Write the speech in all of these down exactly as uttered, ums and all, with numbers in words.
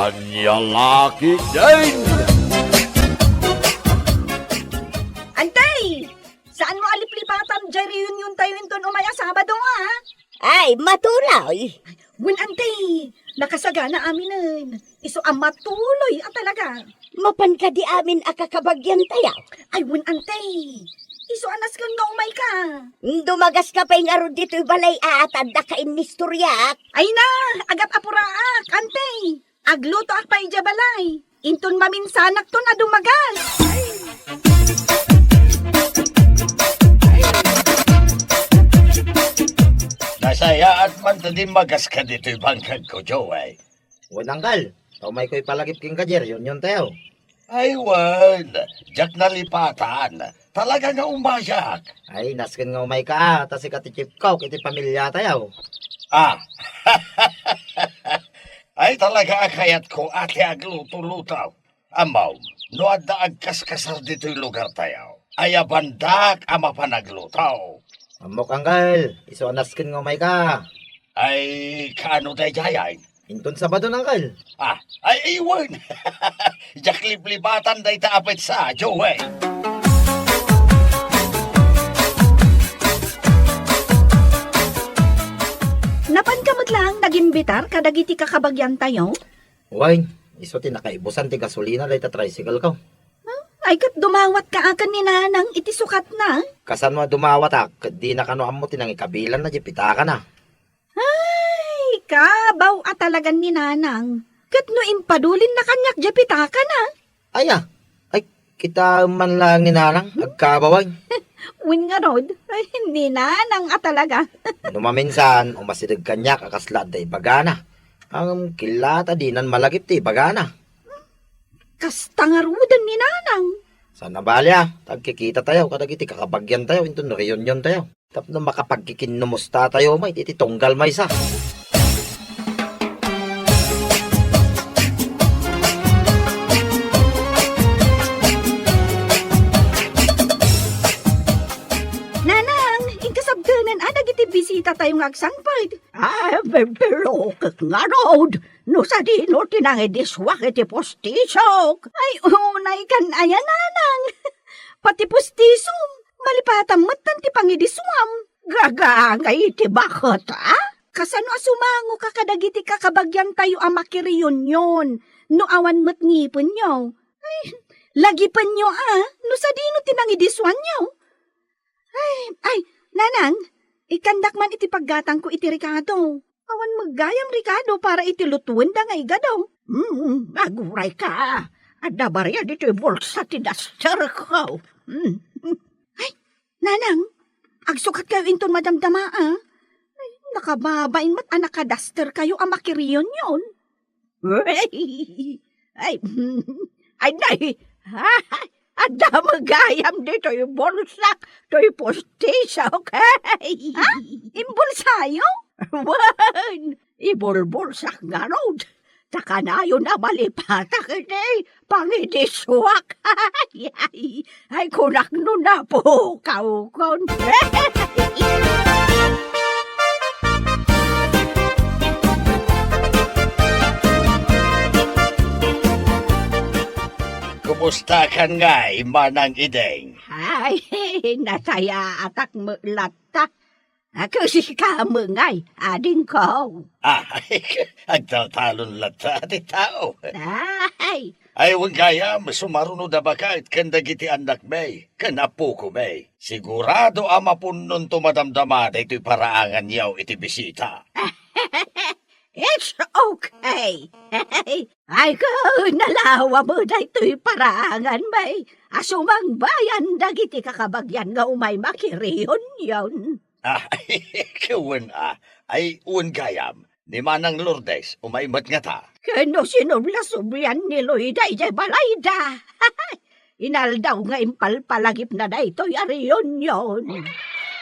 Ania la ketdin? Antay! Saanmo a liplipatan diay reunion tayo inton umay a Sabado, ha? Ay, matuloy. Wen, antay, nakasagana aminen. Isu a matuloy a talaga. Mapan kadi amin a kakabagian tayo? Ay, wen, antay. Isu a nasken nga umayka. Dumagas ka pay ngarud ditoy balay a, ta adda ka inistoriak. Ay na, agat-apuraak, antay. Aglutoak pay idiay balay. Inton maminsanakton a dumagas. Nasayaat man ta dimmagas ka ditoy bangkagko, Joey. Wen, Angkel. Ta umayko ipalagip kenka diay reunion tayo. Ay, wen. Diak nalipatan. Talaga nga umayak. Ay, nasken nga umayka, ah. Ta sika ti chief cook iti pamilya tayo. Ah. Ay, talaga a kayatko a ti agluto-luto. Ammom, no adda agkaskasar ditoy lugar tayo, ayabandak a mapan agluto. Ammok, Angkel, isu a nasken nga umayka. Ay, kaano daydiay? Inton Sabado, Angkel. Ah, ay, ay, wen. Diak liplipatan dayta a petsa, Joey. Napanka met laeng nagimbitar kadagiti kakabagian tayo? Wen, isu ti nakaibusan ti gasolina dayta tricycle ko. Ay, ket dumawatka a ken ni Nanang iti sukatna? Kasano a dumawatak, ket dina kano ammo ti nangikabilanna diay pitakana. Ay, kabaw a talagan ni Nanang. Ket no impadulinna kaniak diay pitakana? Aya, ay, kitaem man laeng ni Nanang, agkabaw ay. Wen ngarud, ay, ni Nanang a talaga. No maminsan, umasideg kaniak a kasla adda ibagana. Ngem killa ta dinan malagip ti ibagana. Kasta ngaruden ni Nanang. Saan a bali a, ta agkikita tayo kadagiti kakabagian tayo inton reunion tayo. Tapno makapagkikinnumusta tayo met iti tunggal maysa. Nanang, inkasabkenen a dagiti bisita tayo nga agsangpet. Ah, pe-, pero ket ngarud, no sadino ti nangidisuak iti pustisok? Ay, unay kan aya, Nanang. Pati pustisom, malipatam met ti pangidisuam. Gagangay ti baket, a? Kasano a sumangoka kadagiti kakabagian tayo a makireunion no awan met ngipenyo? Ay, lagipenyo, a, no sadino ti nangidisuanyo? Ay, ay, Nanang, ikkandak man iti paggatangko iti rekado. Awan met gayam rekado para iti lutuenda nga igado. Hmm, agurayka. Adda bariya ditoy bulsa ti dasterko. Hmm. Ay, Nanang, agsukatkayo inton madamdama, a? Ay, nakababain met a nakadasterkayo a makireunion. Ay, ay, ay, nay, adda met gayam ditoy bulsak, toy pustisok. Ha? Imbulsayo? Wen, ibulbulsak ngarud. Ta kanayon a malipatak iti pangidisuak. Ay, ay, ay, kunak no napukawkon. Kumustakan ngay, Manang Ideng? Ay, nasayaatak met latta. A, ket sika met ngay, adingko. Ah, agtaltalon latta ti tao. Ay. Ay, wen gayam, sumaruno da baket ken dagiti annakmi, ken apokomi. Sigurado a mapunnonto madamdama daytoy paraanganyo iti bisita. It's okay. Ay, ket nalawa met daytoy paraanganmi a sumangbayan dagiti kakabagian nga umay makireunion. Ah, wen a. Ay, wen gayam. Ni Manang Lourdes, umay met ngata. Ken no sinubla-sublian ni Loida idiay balayda. Inaldaw nga impalpalagipna daytoy a reunion.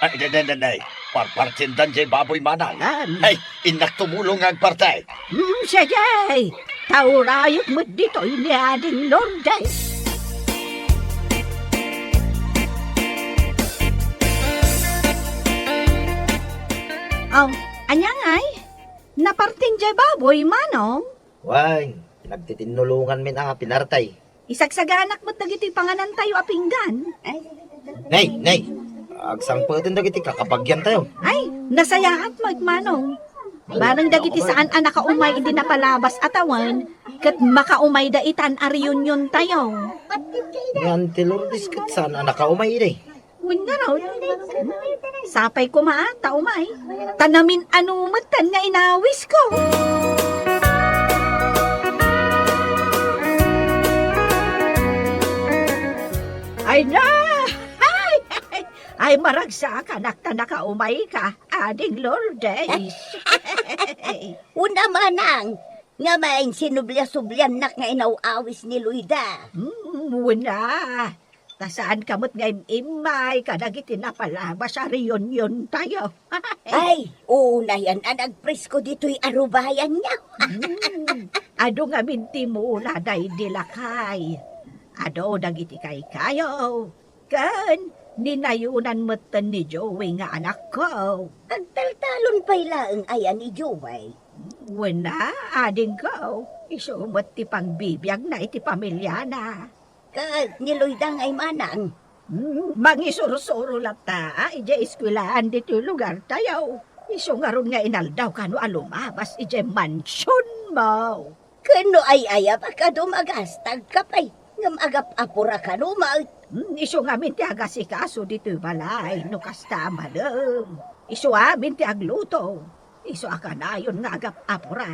Ay, day, day, day, day. Parpartiendan diay baboy, Manang. Ay, innak tumulong nga agparti. Hmm, sige. Ta urayek met ditoy ni Ading Lourdes. Aw, ania ngay? Napartin diay baboy, Manong? Wen, Nagtitinnulonganmin a pinartay. Isagsaganak met dagiti panganantayo a pinggan. Nay, nay, agsangpeten dagiti kakabagyantayo. Ay, nasayaat met, Manong. Bareng dagiti saan a nakaumay idi napalabas a tawen, ket makaumayda itan a reuniontayo. Ni Auntie Lourdes ket saan a nakaumay idi. Wen ngarud, sapay koma ta umay, ta namin-ano metten nga inawisko. Ay na! Ay, ay, ay, maragsakanak ta nakaumayka, Ading Lourdes. Una, Manang, nga main sinublia-subliannak nga inaw-awis ni Loida. Hmm, una. Ta saanka met nga im-immay kadagiti napalabas a reuniontayo. Ay, unayan a nagpresko ditoy a rubayanyo. Hmm, adu ngamin ti mula daydi lakay. Adu dagiti kaykayo. Ken ni Nayonan metten ni Joey nga anakko. Agtaltalon pay laeng aya ni Joey? Wen a, adingko. Isu met ti pangbibiagna iti pamiliana. Ket ni Loida ngay, Manang? Hmm, mangisursuro latta idiay eskuelaan ditoy lugartayo. Isu ngarud nga inaldaw kano a lumabas idiay mansionmo. Ken no ay-ayabak a dumagastagka pay, ngem agap-apura kano met. Hmm, isu ngamin ti agasikaso ditoy balay no kasta a malem. Isu amin ti agluto. Isu a kanayon nga agap-apura.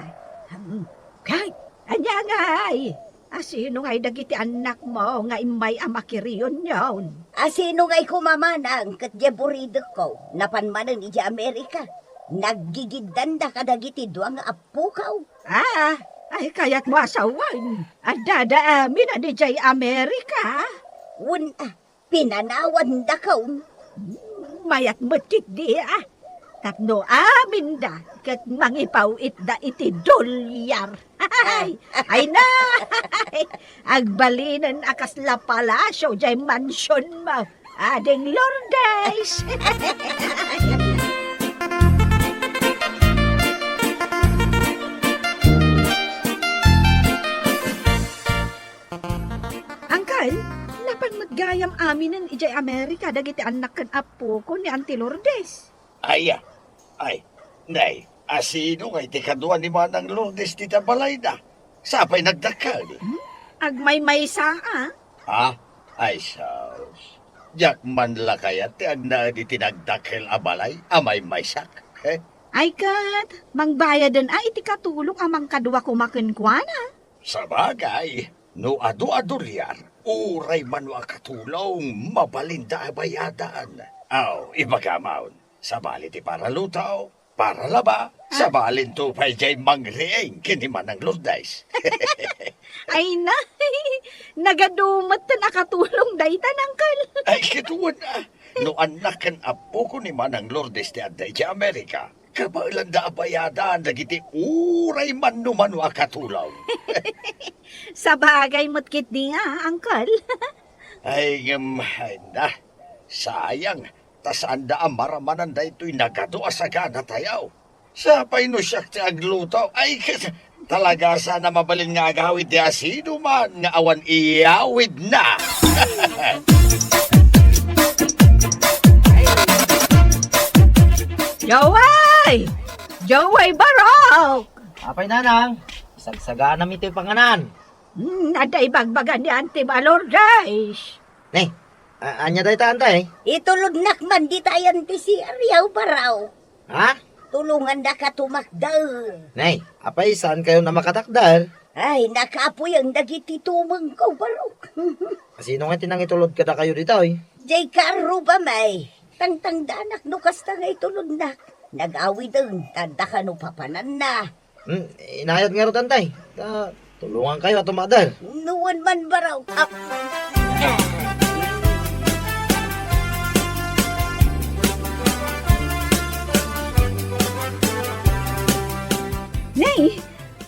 Hmm. Kay, ania ngay? Asino ngay dagiti annakmo nga immay a makireunion? Asino ngay koma, Manang, ket diay buridekko, napan manen idiay Amerika? Naggigiddanda kadagiti dua nga appokaw. Ah, ay kayatmo a sawen, addada amin a didiay Amerika? Wen a, pinanawandakon. Mayat met ketdi a. Tapno aminda ket mangipaw-itda iti dolyar. Ay, ay na! Agbalinen a kasla palasio diay mansionmo. Ading Lourdes! Angkel, napan met gayam aminen idiay Amerika dagiti annak ken appoko ni Auntie Lourdes? Ay, ay, nay, asino ngay ti kadua ni Manang Lourdes dita balayda? Sapay nagdakkel. Hmm? Agmaymaysa, a? Ha? Ay, sus. Diak man la kayat ti agnaed iti nagdakkel a balay a maymaysak. Eh? Ay ket, mangbayaden a iti katulong a mangkadua koma kenkuana. Sabagay, no adu a dolyar, uray mano a katulong, mabalinda a bayadan. Aw, ibagam, sabali ti paraluto, paralaba, sabalinto pay diay mangriing ken ni Manang Lourdes. Ay na, nagadu metten a katulong dayta, Angkel. Ay, ket wen a, no annak ken appoko ni Manang Lourdes ti adda idiay Amerika, kabaelanda a bayadan dagiti uray mano-mano a katulong. Sabagay met ketdi nga, Angkel. Ay, ngem, ay na, sayang, ta saanda a maramanan daytoy nagadu a saganatayo. Sapay no siak ti agluto, ay, ket talaga saan a mabalin nga agawid ti asinoman nga awan iyawidna. Jaway! Jaway, barok! Apay, Nanang, sagsaganam iti panganan. Hmm, adda ibagbaga ni Auntie Lourdes. Ne, a-, ania dayta, Antay? Itulodnak man dita ayan ti C R yaw, barok. Ha? Tulongandaka tumakder. Ne, apay, saankayon a makatakder? Ay, nakapuyan dagiti tumengko, barok. Asino nga ti nangitulod kadakayo ditoy? Diay kaarrubam, ay. Tangtangdanak no kasta nga itulodnak. Nagawiden, ta adda kano papananna. Hmm, inayat ngarud, Antay. Ta, tulongankayo a tumakder. No wen man, barok. Ah. Nay,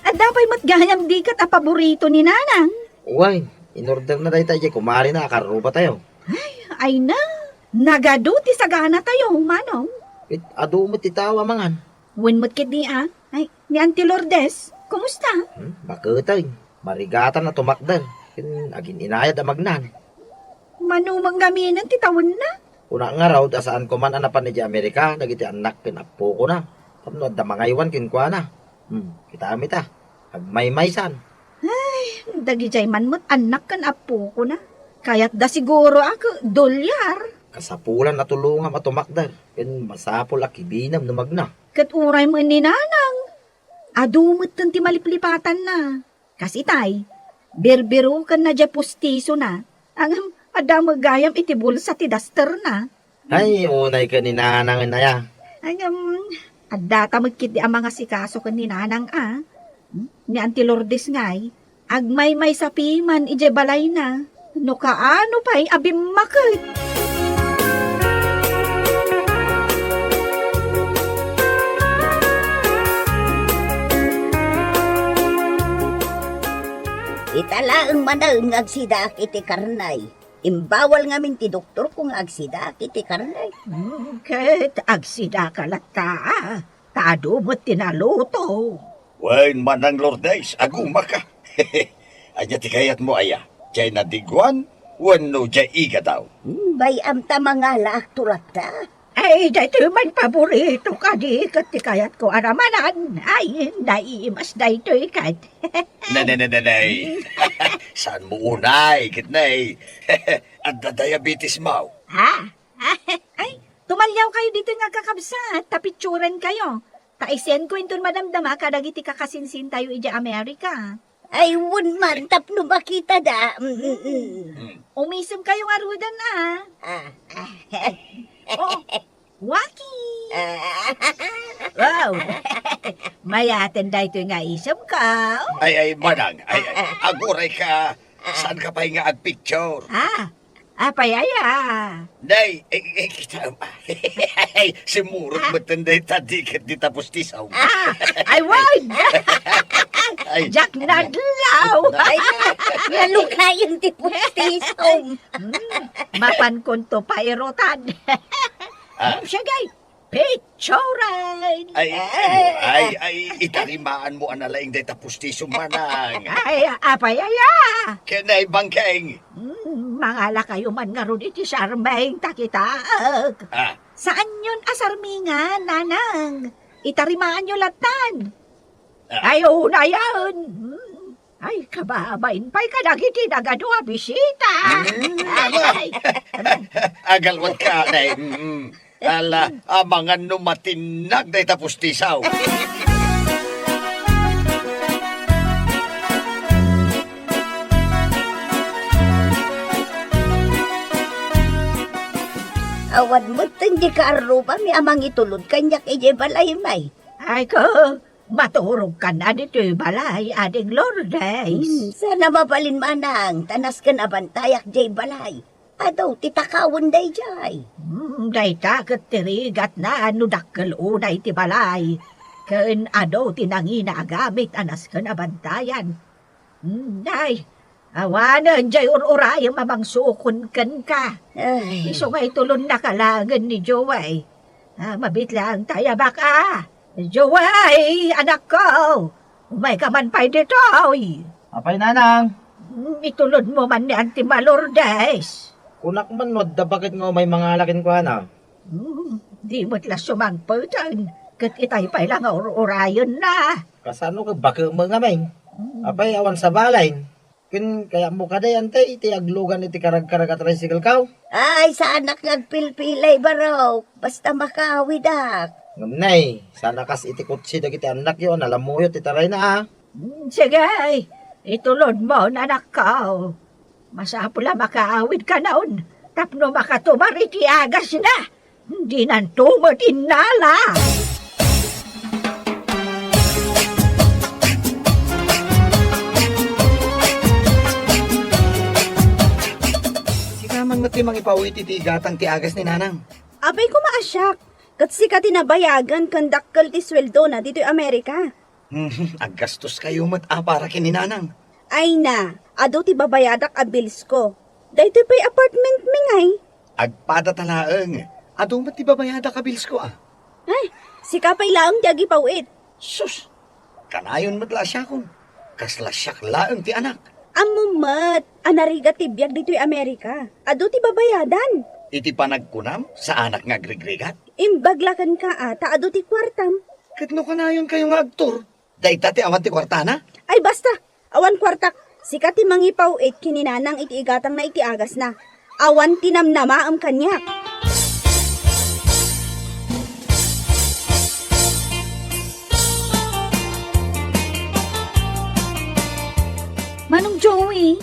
adda pay met gayam diket a paborito ni Nanang. Uy, inorderna dayta idiay kumarena a kaarrubatayo. Ay, ay na. Nagadu ti saganatayo, Manong. Ket adu met ti tao a mangan. Wen met ketdi a. Ay, ni Auntie Lourdes, kumusta? Hmm, baketeng. Marigatan a tumakder, ken agin-inayad a magnan. Mano met ngaminen ti tawenna? Kuna ngarud a saanko man a napan idiay Amerika dagiti annak ken appokona tapno adda mangaywan kenkuana. Hmm, kitaem ita, agmaymaysan. Ay, dagidiay man met annak ken appokona. Kayatda siguro a ke-, dolyar. Kasapulan a tulongam a tumakder, ken masapul a kibinem no magna. Ket uray met ni Nanang, adu metten ti maliplipatanna. Kas itay, birbirukenna diay pustisona. Ngem adda met gayam iti bulsa ti dasterna. Ay, unay ken ni Nanang, aya. Ngem addata met ketdi a mangasikaso ken ni Nanang a. Hmm? Ni Auntie Lourdes ngay, agmaymaysa piman idiay balayna. No kaano pay a bimmaket. Ita laeng manen nga agsidaak iti karnay. Imbawal ngamin ti doktorko nga agsidaak iti karnay. Hmm, ket agsidaka latta, a. Ta adu met ti naluto. Wen, Manang Lourdes, agumaka. Ania ti kayatmo aya? Diay nadiguan wenno diay igadaw? Hmm, bay-am ta mangalaakto latta. Ay, daytoy man paborito kadi ket ti kayatko a ramanan. Ay, naimas daytoy ket. Ne, ne, ne, ne, ne. Saanmo unay, ket ne. Adda diabetes mo. Ha? Ay, tumaliawkayo ditoy nga agkakabsat, ta picturenkayo. Ta isenko inton madamdama kadagiti kakasinsintayo idiay Amerika. Ay, wen man, tapno makitada. Mm, mm, mm. Mm. Umisemkayo ngaruden, a. Ah. Oh, Waki! Ah. Wow! Mayaten daytoy nga isemko. Ay, ay, Manang, ay, ay, agurayka, saanka pay nga agpicture? Ah, apay aya? Nay, eh, eh, kita, simurot metten dayta di ket dita pustisom. Ah, ay, wen! Ay. Diak nadlaw! Ay, naluknayon ti pustisom. Hmm, mapankonto pairutan. Ah. Hmm, sige, picturen! Ay, ay, ay, itarimaanmo a nalaing dayta pustisom, Manang. Ay, apay aya? Ken ay bangkeng. Hmm, mangalakayo man ngarud iti sarming ta kitaek. Ah. Saanyon a sarmingan, Nanang. Itarimaanyo lattan. Ah. Ay, unayen. Hmm. Ay, kababain pay kadagiti nagadu a bisita. Mm, ay, ay. Agalwatka, nay. Mm. Ala, amangan no matinnag dayta pustisaw. Awan metten di kaarrubami a mangitulod kaniak idiay balaymi. Ay ko, maturogkan a ditoy balay, Ading Lourdes. Hmm, saan a mabalin, Manang, ta nasken a bantayak diay balay. Adu ti takawen daydiay. Hmm, dayta ket ti rigatna no dakkel unay ti balay. Ken adu ti nangina a gamit a nasken a bantayan. Hmm, ay, awanen diay ur-urayem a mangsukon kenka. Ay. Isu nga itulonnaka laengen ni Joey. Ah, mabiit laeng ta ayabak a. Joey, anakko, umayka man pay ditoy. Apay, Nanang? Hmm, itulodmo man ni Auntie Lourdes. Kunak man no adda baket nga umay mangala kenkuana. Hmm, di met la sumangpeten, ket itay pay la nga ur-urayenna. Kasano ket baket met ngamin? Hmm. Apay, awan sabalen. Ken kayatmo kadi, Auntie, ti aglugan iti karagkarag a tricycle ko? Ay, saanak nga agpilpilay, barok. Basta makaawidak. Ngem, nay, saan a kas iti kotse dagiti annakyo a nalamuyo ti tarayna, a? Hmm, sige, itulodmo, anakko. Masapul a makaawidkanon tapno makatumar iti agasna. Dinanto met innala. Sika man met ti mangipawid iti igatang ti agas ni Nanang. Apay koma a siak, ket sika ti nabayagan ken dakkel ti sueldona ditoy Amerika. Hmm, aggastoskayo met a para ken ni Nanang. Ay na, adu ti babayadak a billsko. Daytoy pay apartmentmi ngay. Agpadata laeng. Adu met ti babayadak a billsko, a. Ay, sika pay laeng ti agipawid. Sus! Kanayon met la a siakon. Kasla siak laeng ti anak. Ammom met a narigat ti biag ditoy Amerika. Adu ti babayadan. Iti panagkunam, saanak nga agrigrigat? Imbag la kenka a ta adu ti kuartam. Ket no kanayonkayo nga agtur, dayta ti awan ti kuartana? Ay, basta! Awan kuartak. Sika ti mangipaw-it ken ni Nanang iti igatangna iti agasna. Awan ti namnamaem kaniak. Manong Joey,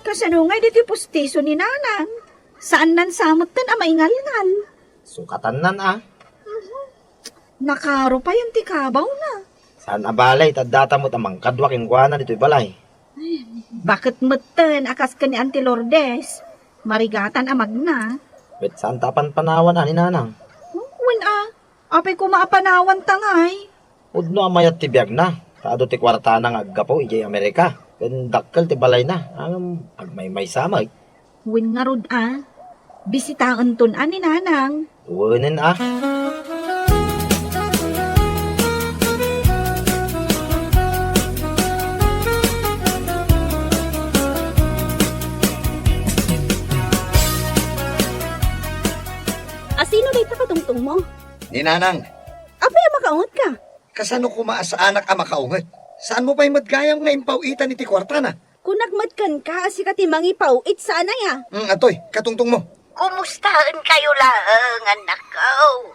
kasano ngay ditoy pustiso ni Nanang? Saannan sa metten a maingalngal. Sukatannan a. Mhm. Nakaro payen ti kabawna. Saan a balay, ta addata met a mangkadua kenkuana ditoy balay. Baket metten a kas ken ni Auntie Lourdes, marigatan a magna. Ket saan ta a panpanawan a ni Nanang? Wen a, apay koma a panawanta ngay? Pudno a mayat ti biagna, ta adu ti kuartana nga aggapu idiay Amerika, ken dakkel ti balayna, ngem agmaymaysa met. Wen ngarud a, bisitaenton a ni Nanang. Wenen a. Asino dayta katungtongmo? Ni Nanang. Apay a makaungetka? Kasano koma a saanak a makaunget? Saanmo pay met gayam nga impaw-itan iti kuartana? Kunak met kenka a sika ti mangipaw-it, saan aya? Mm, atoy, katungtongmo. Kumustaenkayo laeng, annakko?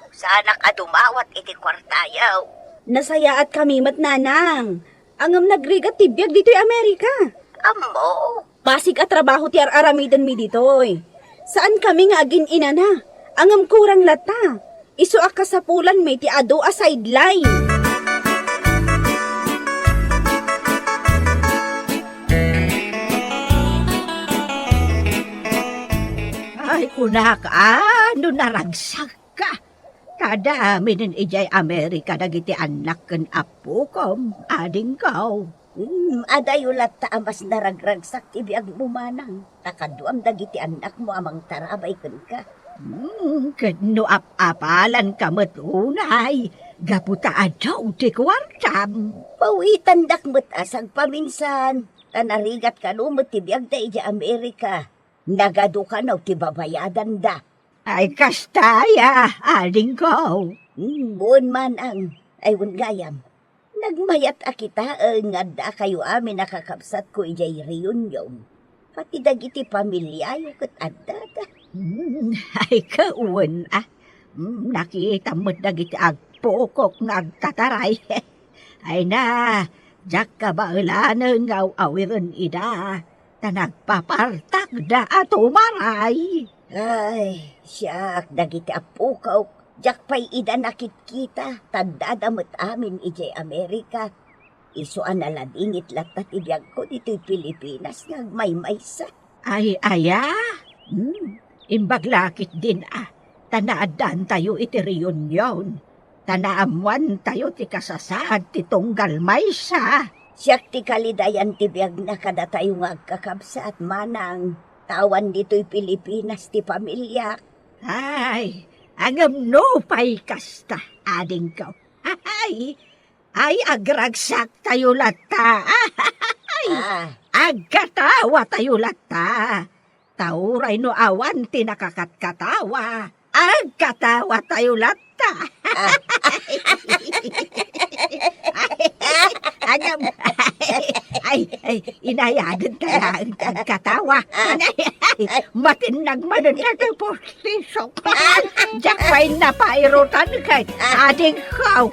Saanak a dumawat iti kuartayo. Nasayaatkami met, Nanang. Ngem nagrigat ti biag ditoy Amerika. Ammo. Basig a trabaho ti ar-aramidenmi ditoy. Saankami nga agin-inana, ngem kurang latta. Isu a kasapulanmi ti adu a sideline. Ay, kunak a, no naragsakka. Ta adda aminen idiay Amerika dagiti annak ken appokom, adingko. Hmm, adayo latta a mas naragragsak ti biagmo, manang, ta kaduam dagiti annakmo a mangtarabay kenka. Hmm, ket no ap-apalanka met unay, gapu ta adu ti kuartam. Pawitandak met a sagpaminsan, ta narigat kano met ti biagda idiay Amerika. Nagadu kano ti babayadanda. Ay, kasta aya, adingko. Hmm, wen, manang. Ay, wen gayam. Nagmayat a kitaen nga addakayo amin a kakabsatko idiay Reunion. Pati dagiti pamiliayo ket addada. Hmm, ay, kawen a. Hmm, nakitam met dagiti agpukok nga agtataray. Ay na, diak kabaelanen nga aw-awiren ida. Ta nagpapartakda a tumaray. Ay, siak, dagiti apukok, diak pay ida nakitkita, ta addada met amin idiay Amerika. Isu a naladingit latta ti biagko ditoy Pilipinas nga agmaymaysa. Ay, aya? Hmm, imbag la ketdin a, ta naaddaantayo iti Reunion. Ta naammoantayo ti kasasaad ti tunggal maysa. Siak ti kalidayan ti biagna kadatayo nga agkakabsat, manang, ta awan ditoy Pilipinas ti pamiliak. Ay, ngem nupay kasta, adingko. Ay, ay, agragsaktayo latta. Ay, ah, agkatawatayo latta. Ta uray no awan ti nakakatkatawa, agkatawatayo latta. Ah. Ay, ay, ay, ay, ay, inayadenta laeng ti agkatawa. Ay, ay, matinnag manen dagiti pustisok. Diak pay napairutan ket adingko.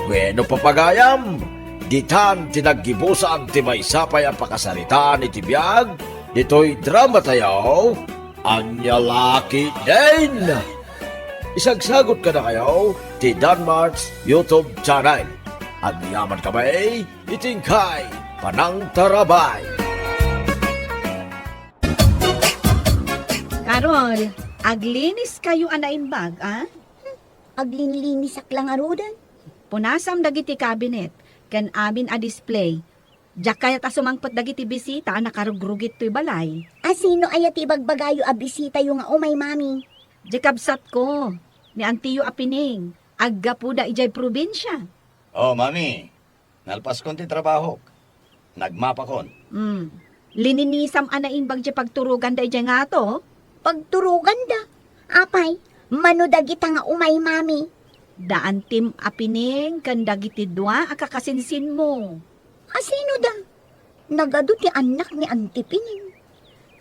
Wenno, papagayam, ditan ti naggibusan ti maysa pay a pakasaritaan iti biag ditoy dramatayo, Ania La Ketdin. Isagsagot kadakayo ti Danmart's YouTube channel. Agyamankami iti inkay panangtarabay. Carol, agliniskayo a naimbag, a? Aglinlinisak la ngaruden. Punasam dagiti cabinet ken amin a display. Diak kayat a sumangpet dagiti bisita a nakarugrugit toy balay. A sino aya ti ibagbagayo a bisitayo nga umay, Mami? Diay kabsatko, ni antiyo a Pining, aggapuda idiay probinsia. Oh, Mami, nalpaskon ti trabahok. Nagmapakon. Hmm. Lininisam a naimbag diay pagturoganda idiay ngato? Pagturoganda? Apay, mano dagita nga umay, Mami? Da antim a Pining ken dagiti dua a kakasinsinmo. Asino da? Nagadu ti annak ni Auntie Pining.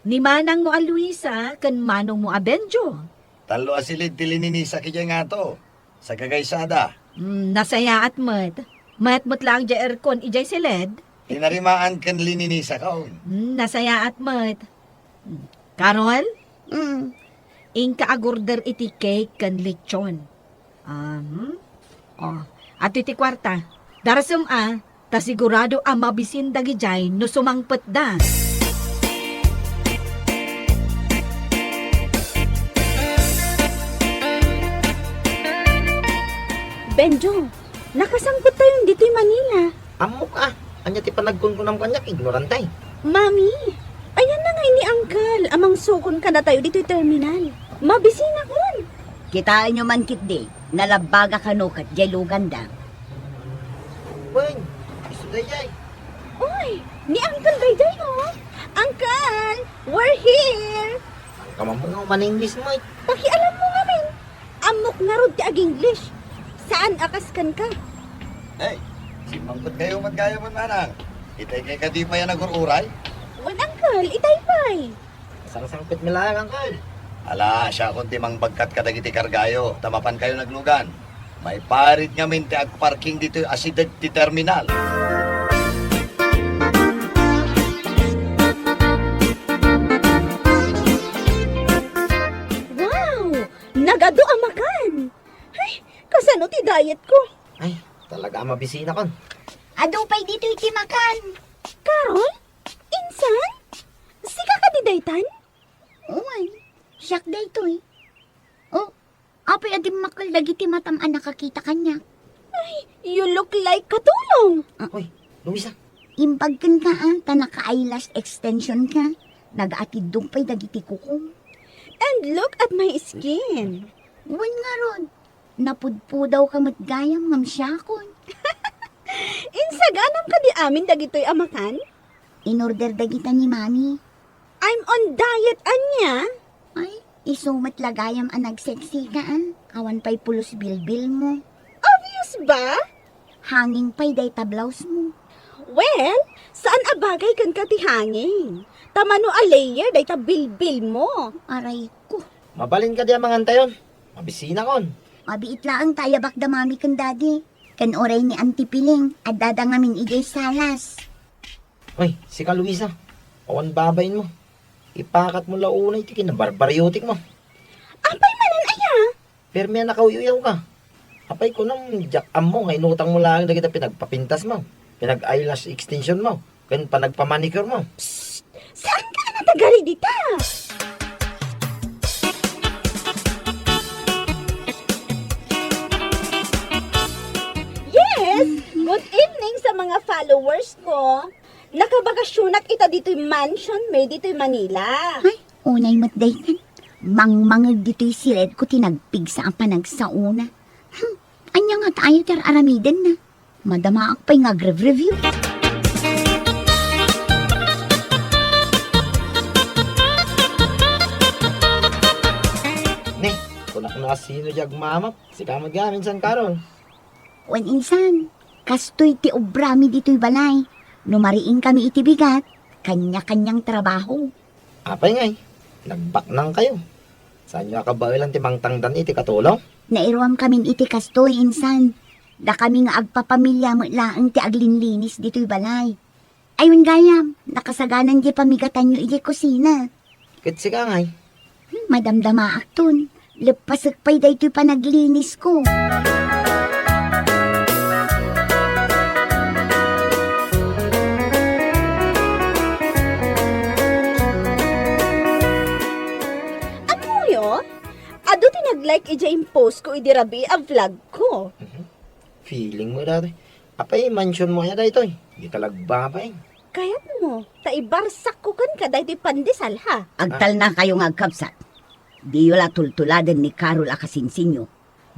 Ni manangmo a Luisa ken manongmo a Benjo. Tallo a silid ti lininisak idiay ngato. Sagagaysada. Hmm, nasayaat met. Mayat met laeng diay aircon idiay silid. Tinarimaan ken lininisakon. Hmm, nasayaat met. Hmm. Carol? Hmm. Inka agorder iti cake ken lechon. Ah, hmm? Oh, adtoy ti kuarta. Darasem a, ta sigurado a mabisin dagidiay no sumangpetda. Benjo, nakasangpettayon ditoy Manila. Ammok a, ania ti panagkunkunam kaniak, ignorante? Mami, ayanna ngay ni Uncle a mangsukon kadatayo ditoy terminal. Mabisinakon. Kitaenyo man ketdi, nalabbaga kano ket diay luganda. Wen, isu daydiay. Oy, ni Uncle daydiay, oh. Uncle, we're here. Saan ka man nga uman-English mo, eh? Pakialam mo ngamin. Ammok ngarud ti ag-English. Saan a kas kenka? Hey, simmangpet kayo met gayam, manang. Itay kay kadi pay a nagur-uray? Wen, Uncle, itay pay. Sangsangpet mi laeng, Uncle. Ala, siakon ti mangbagkat kadagiti kargayo, ta mapan kayo naglugan. Maiparit ngamin ti agparking ditoy asideg ti terminal. Wow! Nagadu a makan! Ay, kasano ti diet ko? Ay, talaga a mabisinakon. Adu pay ditoy ti makan. Carol? Insan? Sika kadi daytan? Uwan, siak daytoy. Oh, apay a dimmakkel dagiti matam a nakakita kaniak? Ay, you look like Katulong. Ah. Hoy, Luisa. Imbag kenka a, ta naka-eyelash extension ka. Nagaatiddog pay dagiti kukom. And look at my skin. Wen ngarud, napudpudaw ka met gayam ngem siakon. Insaganam kadi amin dagitoy a makan? Inorder dagita ni Mami. I'm on diet, ania? Ay, isu met la gayam a nagseksika, a. Awan pay pulos bilbil mo. Obvious ba? Hanging pay dayta blouse mo. Well, saan a bagay kenka ti hanging. Ta mano a layer dayta bilbil mo. Aray ko. Mabalin kadi a mangantayon? Mabisinakon. Mabiit laeng ta ayabak da Mami ken Daddy. Ken uray ni Auntie Piling, addada ngamin idiay salas. Oy, sika, Luisa. Awan babain mo. Ipakat mo la unay ti kinabarbariotik mo. Apay manen aya? Permi a nakauy-uyaw ka. Apay kunam, diak ammo nga inutang mo laeng dagita pinagpapintas mo, pinag-eyelash extension mo, ken panagpamanicure mo. Psst! Saan ka a natagari dita? Yes! Good evening sa mga followers ko. Nakabakasyonak ita ditoy mansion mi ditoy Manila. Ay, unay met daytan. Mangmangeg ditoy siledko ti nagpigsa a panagsaona. Hmm, ania ngata aya ti ar-aramidenna? Madamaak pay nga agrev-review. Ni, kunak no asino diay agmamap. Sika met gayam, Insan Carol. Wen insan, kastoy ti obrami ditoy balay. No mariingkami iti bigat, kanya-kanyang trabaho. Apay ngay, nagbaknang kayo. Saanyo a kabaelan ti mangtangdan iti katulong? Nairuamkamin iti kastoy, insan. Dakami nga agpapamilia met laeng ti aglinlinis ditoy balay. Ay, wen gayam, nakasaganan diay pamigatanyo idiay kusina. Ket sika ngay? Hmm, madamdamaakton. Leppasek pay daytoy panaglinisko. Ammoyo, adu ti nag-like idiay impost ko idi rabii a vlog ko. Mhm. Feeling mo daytoy. Apay, mansion mo aya daytoy? Dika la agbabain. Kayatmo, ta ibarsakko kenka daytoy pandesal, ha? Agtalnakayo nga agkabsat. Diyo la tultuladen ni Carol a kasinsinyo.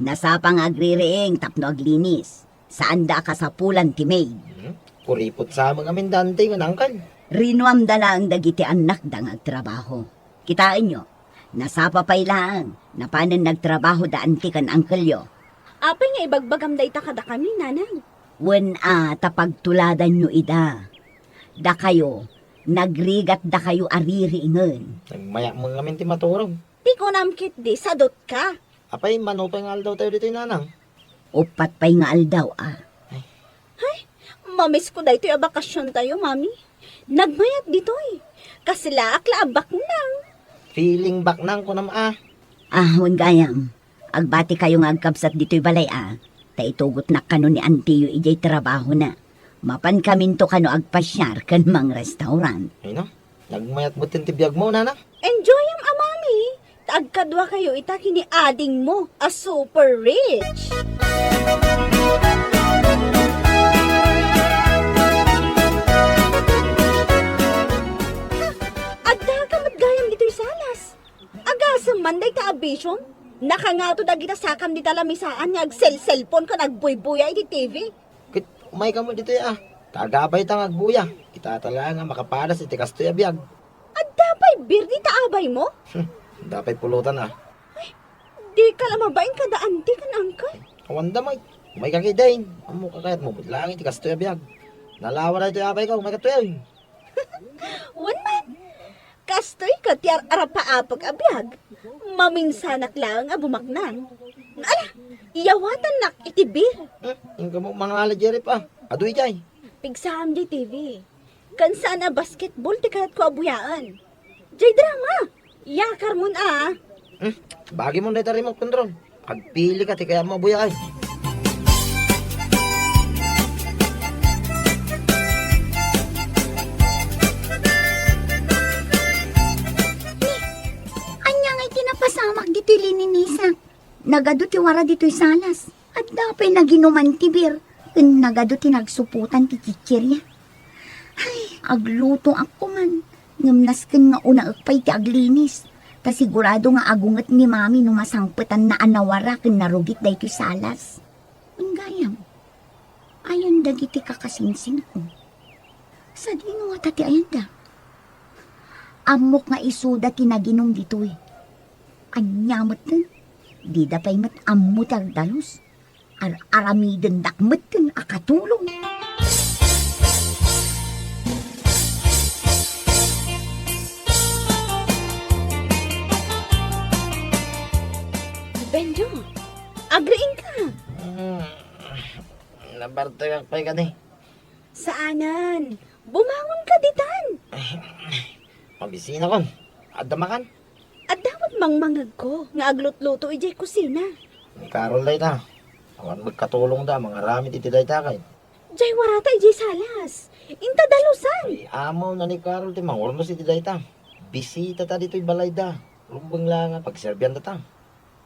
Nasapa nga agririing tapno aglinis. Saanda a kasapulan ti maid. Hmm? Kuripot sa amin amin dante nga nangkal. Rinuamda laeng dagiti annakda nga agtrabaho. Kitaenyo, nasapa pay laeng, napanen nagtrabaho da anti ken angkelyo. Apay nga ibagbagam dayta kadakami, Nanang? Wen a, ta pagtuladanyo ida. Dakayo, nagrigat dakayo a ririingen. Nagmayak mo ngamin ti maturog. Ti kunam ketdi, sadut ka. Apay, mano pay nga aldaw tayo ditoy, Nanang? Uppat pay nga aldaw, a. Ay. Hay, mamisko daytoy a bakasion tayo, Mami. Nagmayat ditoy. Kasilaak la a baknang. Feeling baknang, kunam, a. Ah, wen gayam. Agbati kayo nga agkabsat ditoy balay, a. Ta itugotnak kano ni antiyo idiay trabahona. Mapan kaminto kano agpasiar ken mangrestaurant. Ay, no? Nagmayat metten ti biag mo, Nanang? Enjoyam a, Mami, ta agkadua kayo ita ken ni ading mo a super rich. Ha, adda ka met gayam ditoy salas. Agasem man dayta a bision. Nakangato dagita sakam dita lamisaan nga agselselpon ken agbuybuya iti T V. Ket umay kamo ditoy, a. Ta agabay ta nga agbuya. Kita ta laeng a makapadas iti kastoy a biag. Adda pay bir dita abay mo? Hmm, adda pay pulutan, a. Ay, di ka la mabain kada anti ken angkel? Awan da, may. Umay ka kay Dane. Ammo ka kayat mo, laeng iti kastoy a biag. Nalawa daytoy abay ko, umay ka tuyoy. Wen man, kastoy ket ti ar-arapaapek a biag, maminsanak laeng a bumaknang. Ala, iyawatannak iti bir. Hmm, inka mo mangala, Jerry, pa. Adu ijay. Pigsam di T V. Ken saan a basketball ti kayatko a buyaen. Jay drama! Yakarmon a. Hmm, bagi mo dayta remote control. Agpili ka ti kayat mo a buyaen. Ania ngay ti napasamak ditoy lininisak? Nagadu ti wara ditoy salas. Adda pay naginuman ti bir, ken nagadu ti nagsuputan ti chicheria. Ay, aglutoak koman, ngem nasken nga unaek pay ti aglinis, ta sigurado nga agunget ni Mami no masangpetanna a nawara ken narugit daytoy salas. Wen gayam, ayan dagiti kakasinsinko. Sadino ngata ti ayanda? Ammok nga isuda ti naginum ditoy. Ania metten, dida pay met ammo ti agdalus. Ar-aramidendak metten a katulong. Benjo, agriingka. Hmm, nabartekak pay kadi. Saanen. Bumangon ka ditan. Mabisinakon. Adda makan? Adda met mangmangegko nga aglutluto idiay kusina. Ni Carol dayta. Awan magkatulongda, mangaramid iti dayta kay. Jay warata idiay salas. Inta dalusan. Ay, amo na ni Carol ti mangurnos iti dayta. Bisitata ditoy balayda. Rumbeng la nga pagserbiandata.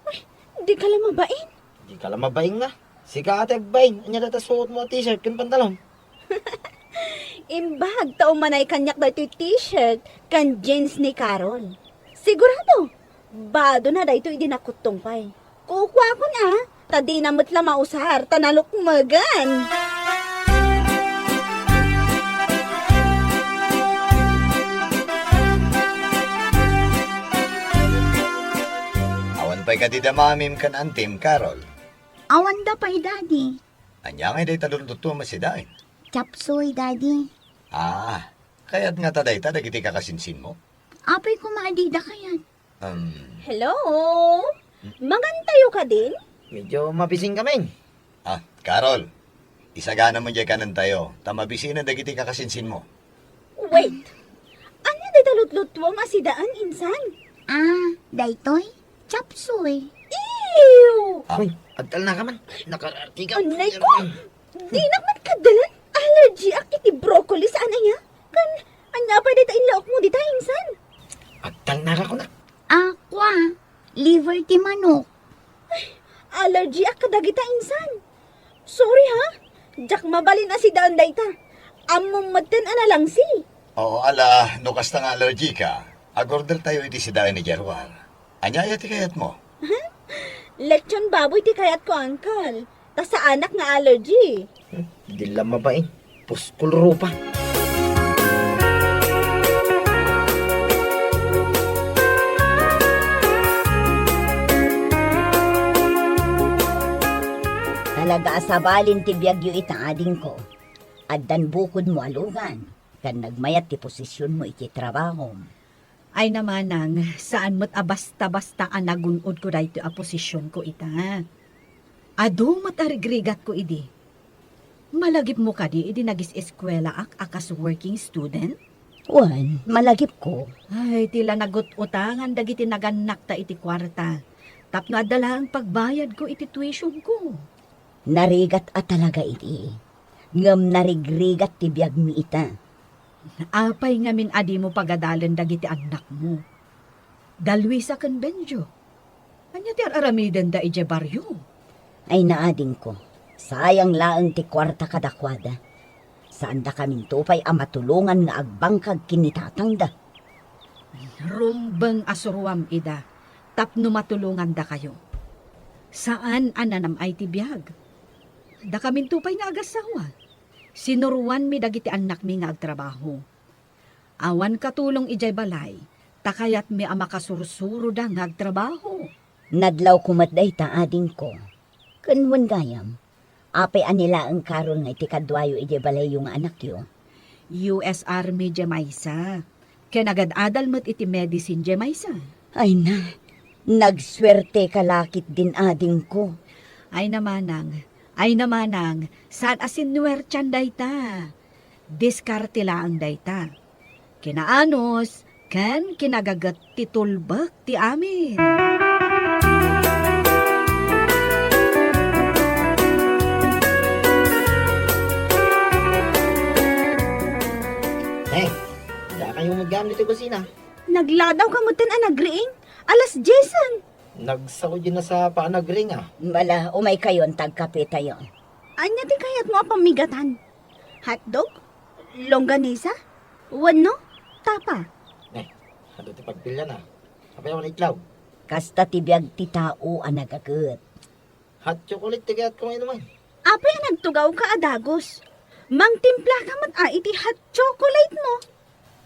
Ay, di ka la mabain. Di ka la mabain nga. Sika ti agbain, ania dayta suot mo a t-shirt ken pantalon? Imbag ta umanay kaniak daytoy t-shirt ken jeans ni Carol. Sigurado, bado na daytoy idi nakuttong pay. Kukuakon a, ta dina met la mausar ta nalukmegen. Awan pay kadi da mamim ken antim, Carol? Awanda pay, Daddy. Ania ngay dayta lutlutuam a sidaen? Chapsuy, Daddy. Ah, kayat ngata dayta dagiti kakasinsinmo? Apay koma a dida kayat? Um. Hello? Mangantayo kadin? Medyo mabising kami. Ah, Carol, isaganam diay kanentayo, ta mabisinen dagiti kakasinsinmo. Wait! Ania dayta lutlutuam a sidaen, insan? Ah, daytoy? Chapsuy. Ew! Ah. Uy, agtalna ka man. Nakararti ka. Anay ko! Dinak man kaddalan. Allergy ak iti broccoli saan aya. Kan, ania pay dayta inlaok mo dita, insan? Agtalna ka, kunak. Aqua, liver ti manok. Ay, allergy ak kadagita, insan. Sorry, ha? Diak mabalin a sidaen dayta. Ammom metten a nalangsi. Oo, ala, no kasta nga allergy ka, agorder tayo iti sidaen idiay ruar. Ania aya ti kayatmo? Lechon baboy ti kayatko, Uncle. Ta saanak nga allergy. Hmm, di la mabain. Puskol rupa. Talaga a sabalin ti biagyo ita, adingko. Addan bukodmo a lugan, ken nagmayat ti posisionmo iti trabahom. Ay na, manang, saan met a basta-basta a nagun-odko daytoy a posisionko ita. Adu met a rigrigatko idi. Malagipmo kadi idi nagis-eskuelaak a kas working student? Wen, malagipko. Ay, ti la nagut-utangan dagiti nagannakta iti kuarta tapno adda laeng pagbayadko iti tuitionko. Narigat a talaga idi, ngem narigrigat ti biagmi ita. Apay ngamin a dimo pagadalen dagiti annakmo? Da Luisa ken Benjo, ania ti ar-aramidenda idiay barrio? Ay, naadingko, sayang laeng ti kuarta kadakuada. Saandakaminto pay a matulongan nga agbangkag ken ni tatangda. Rumbeng a suruam ida tapno matulongandakayo. Saan a nanam-ay ti biag. Dakaminto pay nga agassawa. Sinuroanmi dagiti annakmi nga agtrabaho. Awan katulong idiay balay, ta kayatmi a makasursuroda nga agtrabaho. Nadlawko met dayta, adingko. Ken wen gayam, apay a ni laeng Carol nga iti kaduayo idiay balayyo nga anakyo? U S Army diay maysa. Ken agad-adal met iti medicine diay maysa. Ay na, nagsuerteka la ketdin, adingko. Ay na, manang, ay na, manang, saan a sinuertian dayta. Diskarte laeng dayta. Kinaanus ken kinagaget ti tulbek ti amin. Neng, dakayo met gayam ditoy kusina. Nagladawka metten a nagriing? Alas diesen. Nagsao diay nasapa a nagriing, a. Bala, umaykayon ta agkapetayo. Ania ti kayatmo a pammigatan? Hotdog? Longganisa? Wenno tapa? Eh, adu ti pagpilian, a. Apay awan itlog? Kasta ti biag ti tao a nagaget. Hot chocolate ti kayatko nga inuman. Apay a nagtugawka a dagus? Mangtimplaka met a iti hot chocolate mo.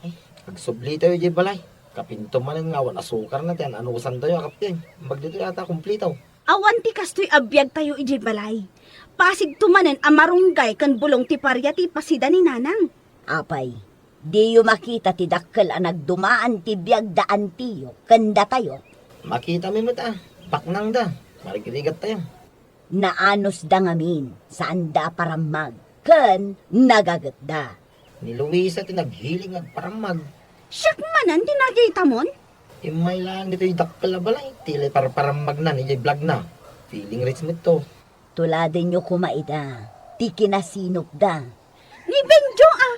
Ay, agsublitayo idiay balay. Kapinto manen nga awan asukarna ti an-anusantayo a kape. Imbag ditoy ata kumplito. Awan ti kastoy a biagtayo idiay balay. Pasigto manen a marunggay ken bulong ti paria ti ipasida ni Nanang. Apay, diyo makita ti dakkel a nagdumaan ti biag da antiyo ken datayo? Makitami met a, paknangda, marigrigattayo. Naanusda ngamin, saanda a parammag, ken nagagetda. Ni Luisa ti naghilig nga agparammag. Siak manen ti nakitamon? Immay laeng ditoy dakkel a balay, ti la iparparammagna idiay blogna. Feeling rich met to. Tuladenyo koma ida, ti kinasinopda. Ni Benjo a,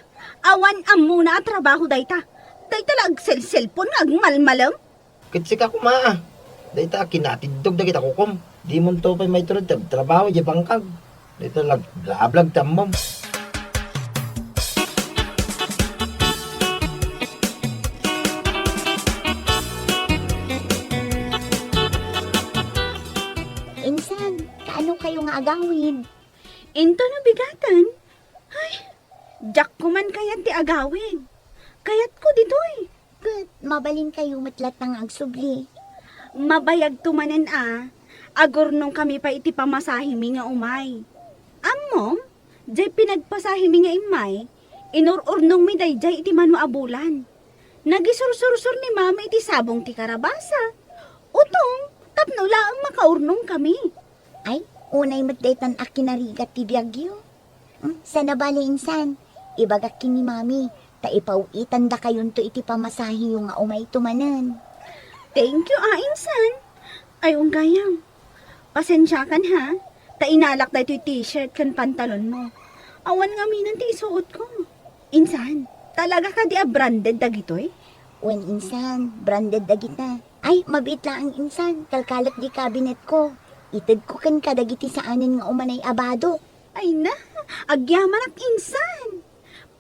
awan ammona a trabaho dayta. Dayta la agselselpon nga agmalmalem. Ket sika koma a, dayta a kinatiddog dagiti kukom. Dimonto pay maitured ti agtrabaho idiay bangkag. Dayta la agblablog ti ammom. Insan, kaano kayo nga agawid? Into no bigaten? Ay, diak ko man kayat ti agawid. Kayatko ditoy. Ket mabalin kayo met latta nga agsubli. Mabayagto manen a, agurnong kami pay iti pamasahemi nga umay. Ammom, jay pinagpasahemi nga immay, inur-urnongmi dayjay iti mano a bulan. Nagisursursor ni Mama iti sabong ti karabasa. Utong, tapno laeng makaurnong kami. Ay, unay met daytan a kinarigat ti biagyo. Hmm, sana bale insan, ibagak ken ni Mami, ta ipaw-itandakayonto iti pamasaheyo nga umayto manen. Thank you, a, insan. Ay, wen gayam. Pasensiakan, ha, ta inalak daytoy t-shirt ken pantalon mo. Awan ngamin ti isuot ko. Insan, talaga kadi a branded dagitoy? Wen insan, branded dagita. Ay, mabiit laeng insan, kalkalek di cabinet ko. Itedko ken kadagiti saanen nga umanay a badok. Ay na, agyamanak insan.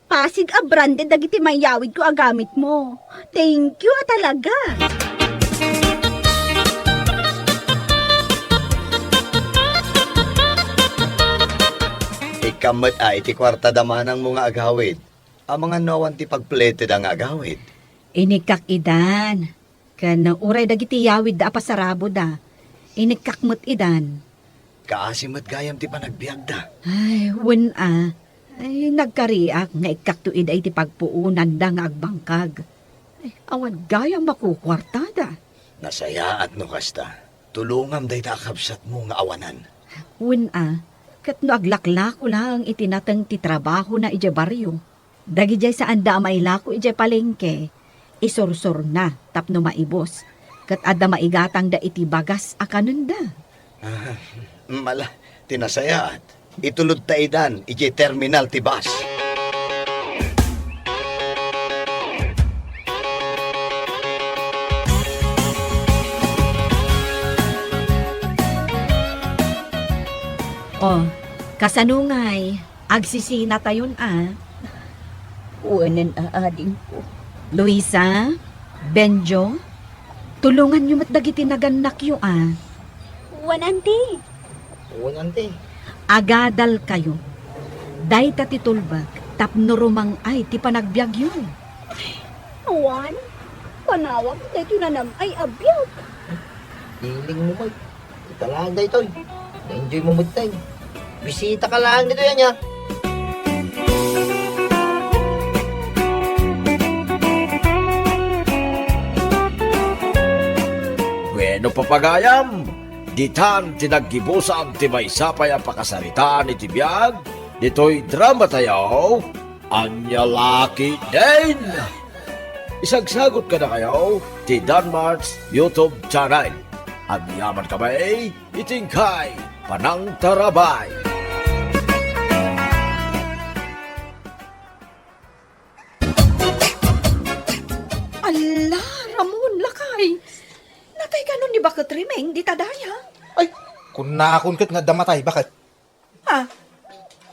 Pasig a branded dagiti mayawid ko a gamit mo. Thank you a talaga. Ammet a iti kuartada manangmo nga agawid, amangan no awan ti pagpletada nga agawid. Inikkak idan, ken uray dagiti yawidda a pasaraboda, inikkak met idan. Kaasi met gayam ti panagbiagda. Ay, wen a. Ay, nagkariak nga ikkakto ida iti pagpuonanda nga agbangkag. Ay, awan gayam makukuartada. Nasayaat no kasta. Tulongam dayta a kabsatmo nga awanan. Wen a, ket no aglaklako laeng iti nateng ti trabahona idiay barrio, dagidiay saanda a mailako idiay palengke, isursurna tapno maibus, ket adda maigatangda iti bagas a kanenda. Ah, mala, ti nasayaat. Itulodta idan idiay terminal ti bus. Oh, kasano ngay? Agsisinatayon a. Wenen a, adingko. Luisa, Benjo, tulonganyo met dagiti nagannakyo a. Wen, Auntie. Wen, Auntie. Agadalkayo. Dayta ti tulbek tapno rumang-ay ti panagbiagyo. Awan, panawak daytoy nanam-ay a biag. Feeling mo, Mike. Ita laeng daytoy. Na-enjoy mo met tay. Bisita ka laeng ditoy, ania? Bueno, papagayam, ditan ti naggibusan ti maysa pay a pakasaritaan iti biag ditoy dramatayo, Ania La Ketdin. Isagsagut kadakayo ti Danmart's YouTube channel. Agyamankami iti inkay panangtarabay. Ala, Ramon, lakay. Natay kano ni Baket Rimeng dita daya? Ay, kunnaakon ket nga adda matay, Baket. Ah,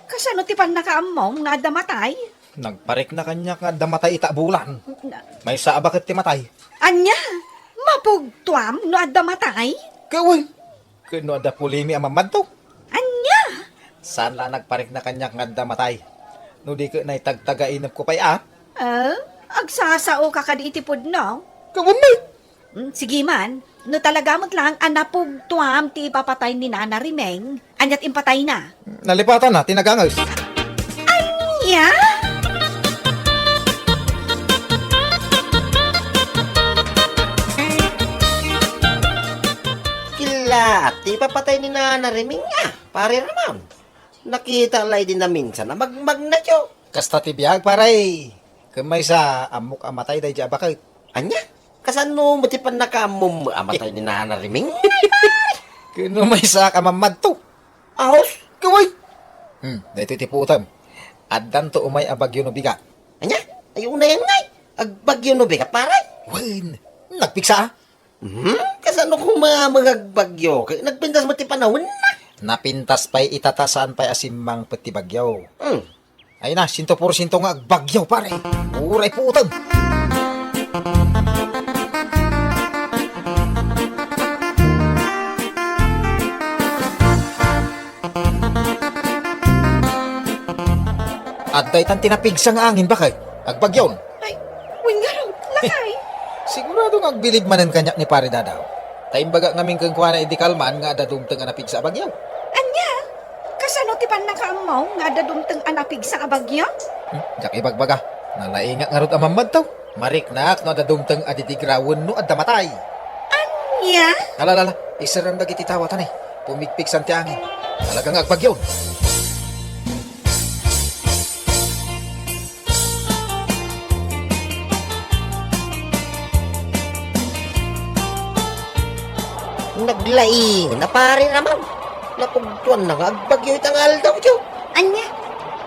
kasano ti pannakaammom nga adda matay? Nagparikna kaniak nga adda matay ita a bulan. Na- Maysa a Baket ti matay. Ania? Mapugtoam no adda matay? Kawen. Ken no adda pulimi a mammadto? Ania? Saan la a nagparikna kaniak nga adda matay. No di ket naitagtagainepko pay a? Ah, agsasaoka kadi iti pudno? Kawen met. Mm, sige man, no talaga met laeng a napugtoam ti ipapatay ni Nana Rimeng, aniat impatayna? Nalipatanna ti naganges. Ania? Killa, ti ipapatay ni Nana Rimeng a, Pare Ramon. Nakita la idi naminsan a magmagna, tio. Kasta ti biag, pare. Ken maysa, ammok a matay daydi a baket. Ania? Kasano met ti pannakaammom a matay ni Nana Rimeng? Ken no maysaak a mammadto. Ahos, kaway. Hmm, daytoy ti puotem. Addanto umay a bagyo no bigat. Ania? Ay, unayen ngay. Agbagyo no bigat, pare? Wen, nagpigsa a. Hmm? Kasano koma nga agbagyo? Kay nagpintas met ti panawen na. Napintas pay ita ta saan pay a simmangpet ti bagyo. Hmm. Ay na, siento porsiento nga agbagyo, pare. Uray puotem. Adda itan ti napigsa nga angin, bakay? Agbagyon. Ay, wen ngarud, lakay. Sigurado nga agbilib manen kaniak ni Pare Dadaw. Ta imbagak ngamin kenkuana idi kalman nga adda dumteng a napigsa a bagyo. Ania? Kasano ti pannakaammo nga adda dumteng a napigsa a bagyo? Hmm, diak ibagbaga. Nalaingak ngarud a mammadto. Mariknak no adda dumteng a didigra wenno adda matay. Ania? Ala, ala, ala. Iserrem dagiti tawa, tani. Pumigpigsan ti angin. Talaga nga agbagyon. Naglaing na, Pare Ramon. Napugtoanna nga agbagyo ita nga aldaw, tio. Ania?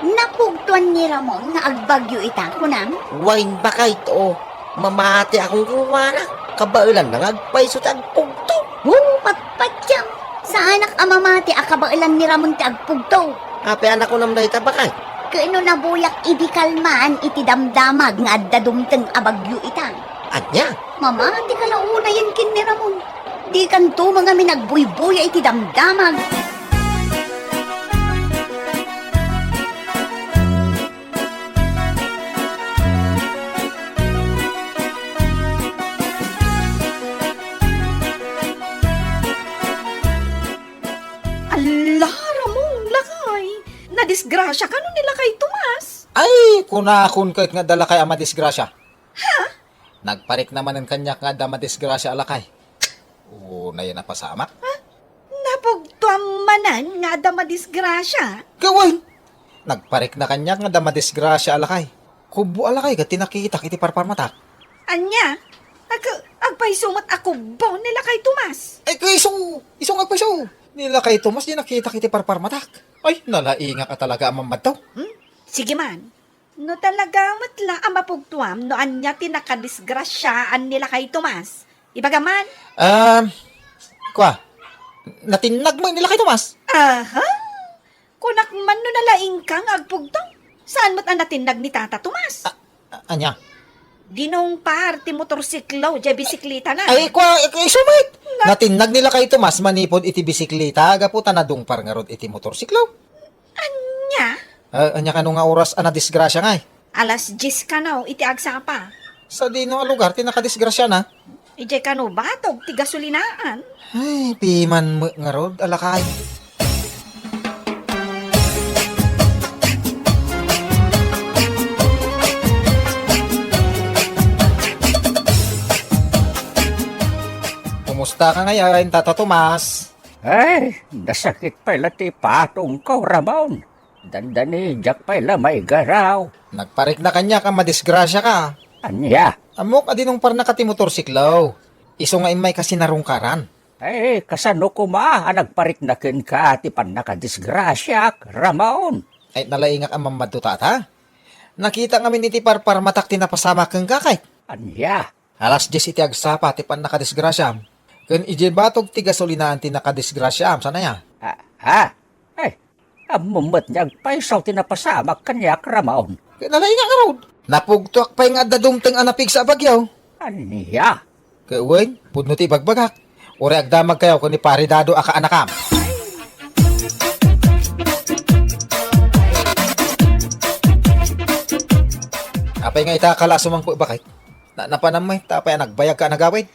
Napugtoan ni Ramon nga agbagyo ita, kunam? Wen, bakay to. Mamati akong kuwana. Kabaelanna nga agpayso ti agpugto. Hu, patpatiam. Saanak a mamati a kabaelan ni Ramon ti agpugto. Apay a nakunam dayta, bakay? Ken no nabuyak idi kalman iti damdamag nga adda dumteng a bagyo ita. Ania? Mamati ka la unayen ken ni Ramon. Dikanto mangamin agbuybuya iti damdamag. Disgrasya kano ni lakay Tomas? Ay, kunakon ket nga adda lakay a madisgrasya. Ha? Nagparikna manen kaniak nga adda madisgrasya a lakay. Unayen a pasamak. Ha? Napugtoam manen nga adda madisgrasya? Gawen! Nagparikna kaniak nga adda madisgrasya a lakay. Kubbo a lakay ket ti nakitak iti parparmatak. Ania? Ag-, agpayso met a kubbo ni lakay Tomas. Ay, ket isu, isu nga agpayso. Ni lakay Tomas, di nakitak iti parparmatak. Ay, nalaingak a talaga a mammadto. Hmm? Sige man. No talaga met la a mapugtoam no ania ti nakadisgrasiaan ni lakay Tomas. Ibagam man. Um, kua, natinnag met ni lakay Tomas? Aha! Kunak man no nalaingka nga agpugto. Saan met a natinnag ni Tata Tomas? A-, a-, ania? Dinungpar ti motorsiklo, diay bisikleta na. Ay, kua, ik-, isu met. Na- Natinnag ni lakay Tomas manipud iti bisikleta, gapu ta nadungpar ngarud iti motorsiklo. Ania? Ah, ania kano nga oras a nadisgrasya ngay? Alas dies kano iti agsapa. Sadino a lugar ti nakadisgrasiana? Idiay kano batog ti gasolinaan. Ay, piman met ngarud a lakay. Kumusta ka ngayon, Tata Tomas? Ay, nasakit pay la ti patongko, Ramon. Dandani, diak pay la maigaraw. Nagparikna kaniak a madisgrasya ka. Ania? Ammok a dinungparnaka ti motorsiklo. Isu nga immay ka sinarungkaran. Ay, kasano koma a nagparikna kenka ti pannakadisgrasiak, Ramon? Ay, nalaingak a mammadto, Tata. Nakita ngamin iti parparmatak ti napasamak kenka, ket. Ania? Alas dies iti agsapa ti pannakadisgrasiam. Ken idiay batog ti gasolinaan ti nakadisgrasiam, saan aya? Ah, ha? Ay, ammom met nga agpayso ti napasamak kaniak, Ramon. Ket nalaingak ngarud. Napugtoak pay nga adda dumteng a napigsa a bagyo. Ania? Ket wen, pudno ti ibagbagak. Uray agdamagkayo ken ni Pare Dado a kaanakam. Apay nga ita kala sumangko, bakit? Na, napanam met, apay a nagbayagka a nagawid?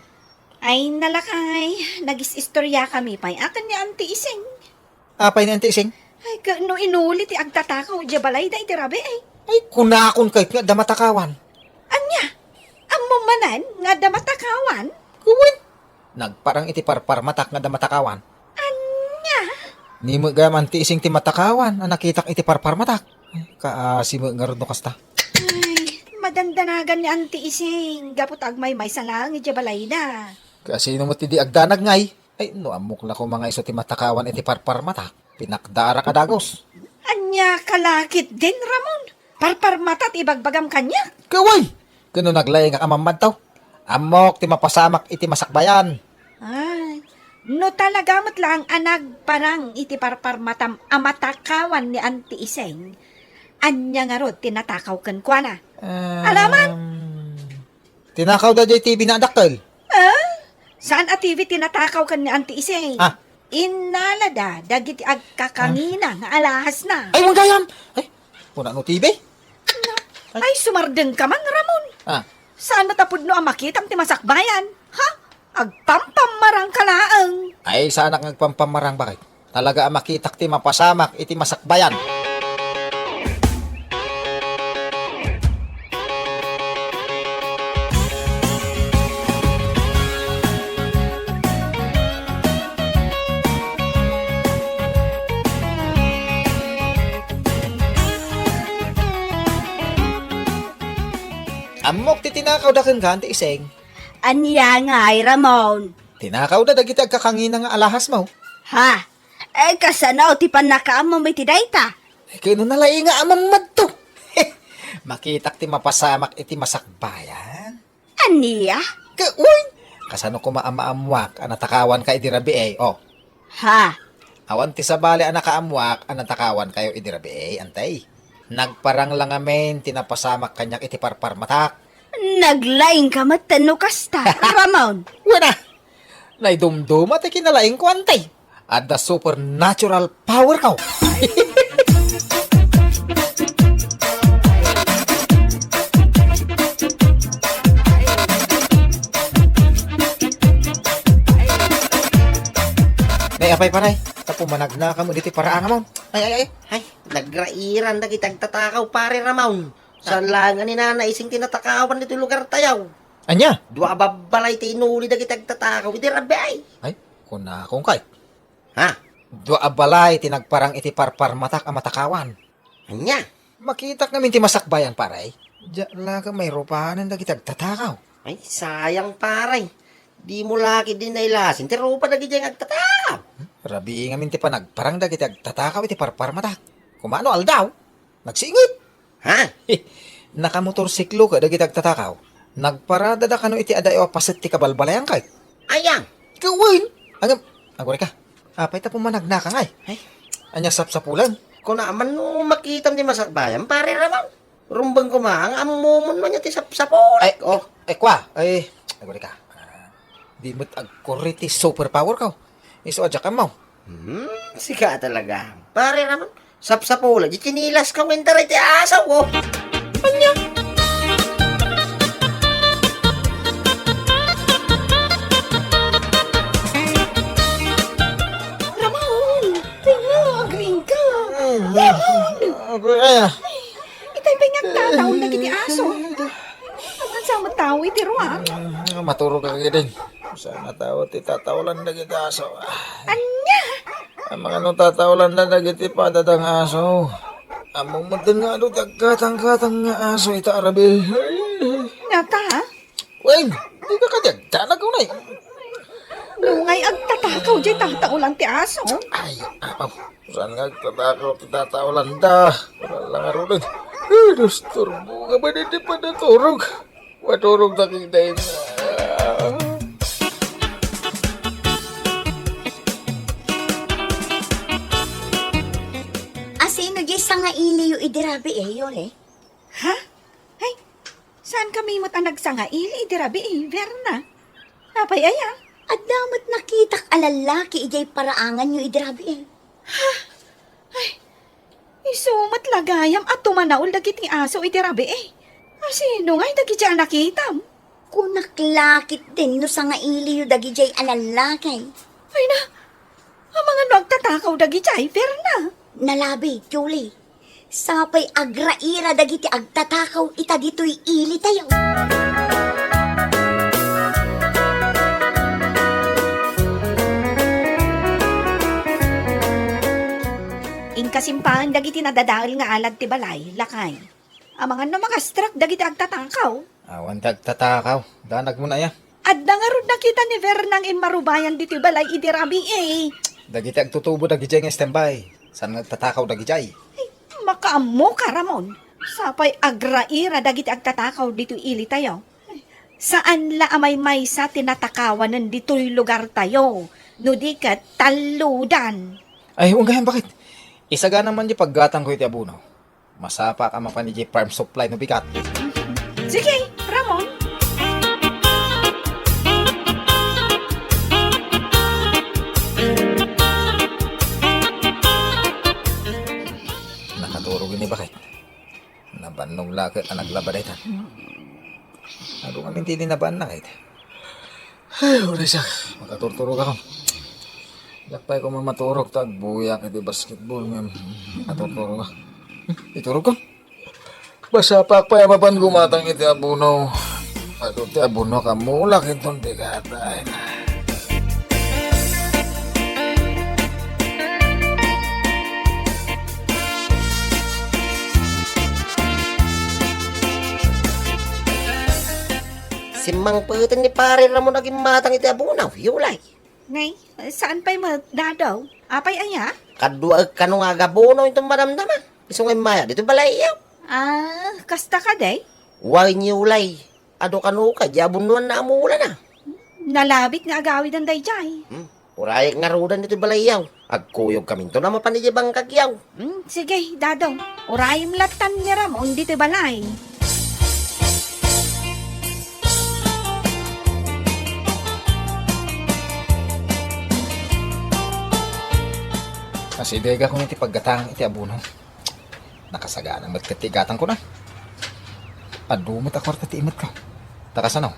Ay, nalakay, nagis-istoriakami pay a ken ni Auntie Ising. Apay ni Auntie Ising? Ay, ket no inuli ti agtatakaw idiay balayda iti rabii. Ay, kunakon ket nga adda matakawan. Ania? Ammom manen nga adda matakawan? Wen, nagparang iti parparmatak nga adda matakawan. Ania? Ni met gayam Auntie Ising ti matakawan a nakitak iti parparmatak. Ay, kaasi met ngarud no kasta. Ay, madandanagan ni Auntie Ising gapu ta agmaymaysa laeng idiay balayda. Kasino met ti di agdanag ngay? Ay, no ammok la koma nga isu ti matakawan iti parparmatak, pinakdaarak a dagus. Ania ka la ketdin, Ramon? Parparmata ti ibagbagam kaniak? Ket wen! Ket no naglaingak a mammadto, ammok ti mapasamak iti masakbayan. Ay, no talaga met laeng a nagparang iti parparmatam a matakawan ni Auntie Iseng, ania ngarud ti natakaw kenkuana? Alaman? Tinakawda diay T V na adakkel. Ah? Saan a T V ti natakaw ken ni Auntie Iseng? Ah. Innalada dagiti agkakangina nga alahasna. Ay, wen gayam! Ay, kuna no T V? Ay, sumardengka man, Ramon. Ah. Saan met a pudno a makitam ti masakbayan? Ha? Agpampammarangka laeng. Ay, saanak nga agpampammarang, bakit? Talaga a makitak ti mapasamak iti masakbayan. Ammok ti tinakawda kenka, Auntie Iseng. Ania ngay, Ramon? Tinakawda dagiti agkakangina nga alahasmo. Ha? Eh, kasano ti pannakaammom iti dayta? Eh, ket no nalainga a mammadto. Makitak ti mapasamak iti masakbayan. Ania? Ket, uy! Kasano koma a maammuak a natakawanka idi rabii, oh? Ha? Awan ti sabali a nakaammuak a natakawankayo idi rabii, Auntie. Nagparang la ngamin ti napasamak kaniak iti parparmatak. Naglaingka met no kasta, Ramon. Wen a! Naidumduma ti kinalaingko, Auntie. Adda supernatural power ko. Nay, apay, pare? Tapno managnakam ditoy paraangamon. Ay, ay, ay. Ay, nagrairan dagiti agtatakaw, Pare Ramon. Saan laeng a ni Nana Ising ti natakawan ditoy lugartayo. Ania? Dua a babbalay ti inuli dagiti agtatakaw idi rabii. Ay, kunakon kay. Ha? Dua a balay ti nagparang iti parparmatak a matakawan. Ania? Makitak ngamin ti masakbayan, pare. Diak la ket mairupanen dagiti agtatakaw. Ay, sayang, pare. Dimo la ketdi nailasin ti rupa dagiti agtatakaw. Rabii ngamin ti panagparang dagiti agtatakaw iti parparmatak. Kumano aldaw? Nagsingit. Ha? Nakamotorsiklo ket dagiti agtatakaw. Nagparadada kano iti adayo a paset ti kabalbalayan kay. Aya? Ikaw, Will. Agam, agurayka. Apay ta pumanagnaka ngay? Ay. Ania sapsapulan? Kuna man no makitam ti masakbayan, Pare Ramon. Rumbeng koma nga ammomon man ti sapsapul. Ay, oh. Ay, kwa. Ay, agurayka. Ah, di met agkurri ti superpower ko. Isu a diak ammo. Hmm, sika talaga. Pare Ramon, sapsapula, di tinilas ka winter iti asaw, oh. Ania? Ramon! Ania, agriing ka? Ramon! Agri, eh. Itay pay nga agtataol dagiti aso. Amangan sa met tao iti ruar. Mm, maturog ka, Giding. Saan a tao ti tataulan dagiti aso? Ania? Amangan no tataulan da dagiti padada nga aso. Ammom met nga adu ti agkatangkatang nga aso ita a rabii. Ngata? Wen, di ka kadi agdanag unay. No ngay agtatakaw diay tataulan ti aso? Ay, apaw. Saan nga agtatakaw ti tataulan da? Wala lang aruden. Ay, disturbo ka ba di panaturog? Maturog ta king dayta. Asino diay sangailiyo idi rabii, Yuli? Ha? Ay, saan kami met a nagsangaili idi rabii, Verna? Apay aya? Adda met nakitak a lallaki idiay paraanganyo idi rabii. Ha? Ay, isu met la gayam a tumanaol dagiti aso idi rabii. Asino ngay dagidiay a nakitam? Kunak la ketdin no sangailiyo dagidiay a lallaki. Ay na, amangan no agtatakaw dagidiay, Verna. Nalabit, Julie. Sapay agraira dagiti agtatakaw ita ditoy ilitayo. Inkasimpaen dagiti nadadael nga alad ti balay, lakay. Amangan no makastrak dagiti agtatakaw. Awan ti agtatakaw. Danag mo na aya. Adda ngarud nakita ni Verna nga immarubayan ditoy balay idi rabii. Dagiti agtutubo dagidiay nga standby. Saan nga agtatakaw dagidiay? Ay, makaammo ka, Ramon. Sapay agraira dagiti agtatakaw ditoy ilitayo. Saan la a maymaysa ti natakawanen ditoy lugartayo, no di ket tallodan. Ay, wen gayam, bakit? Isagana man di paggatangko iti abono. Masapak a mapan idiay farm supply no bigat. Sige, Ramon. Nakaturog ini, bakit? Nabannog la ket a naglaba daytan. Adu ngamin ti linabanna ket. Ay, uray siak. Makaturturog ako. Diak pay koma maturog ta agbuyak iti basketball ngem makaturturog ako. Iturog ko. Masapak pay a mapan gumatang iti abono. Adu ti abono, kamulak inton bigat. Ay. Simmangpeten ni Pare Ramon a gimmatang iti abono, Yulay. Ngay, saan pay met, Dadaw? Apay aya? Kaduaek kano nga agabono inton madamdama. Isu nga immaya ditoy balayyo. Ah, kasta kadi? Wen, Yulay. Adu kano kadi abonoanna a mulana. Nalabit nga agawiden daydiay. Hmm, urayek ngaruden ditoy balayyo. Agkuyogkaminto a mapan idiay bangkagyo. Hmm, sige, Dadong. Urayem lattan ni Ramon ditoy balay. Nasidegakon iti paggatang iti abono. Nakasagana met ket ti igatangkona. Adu met a kuarta ti imetko. Ta kasano?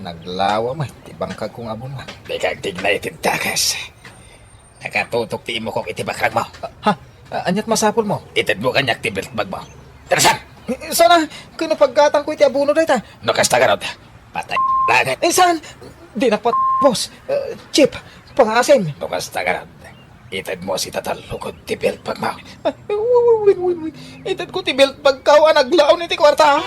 Naglawa met ti bangkagko nga abono. Dika agtignay iti dakes. Nag, Katutok ti imukok iti bakragmo. Ha? A-, ania't masapulmo? Itedmo kaniak ti belt bagmo. Tara, saan? Eh, sana, kuno paggatangko iti abono dayta. No kasta garud, patay langet. Eh, saan? Dinak pat-, boss. Eh, chief, pangaasim. No kasta garud, itedmo sita ta lugod ti belt bagmo. Ah, win, win, win, win. Itedko ti belt bagko a naglaon iti kuarta.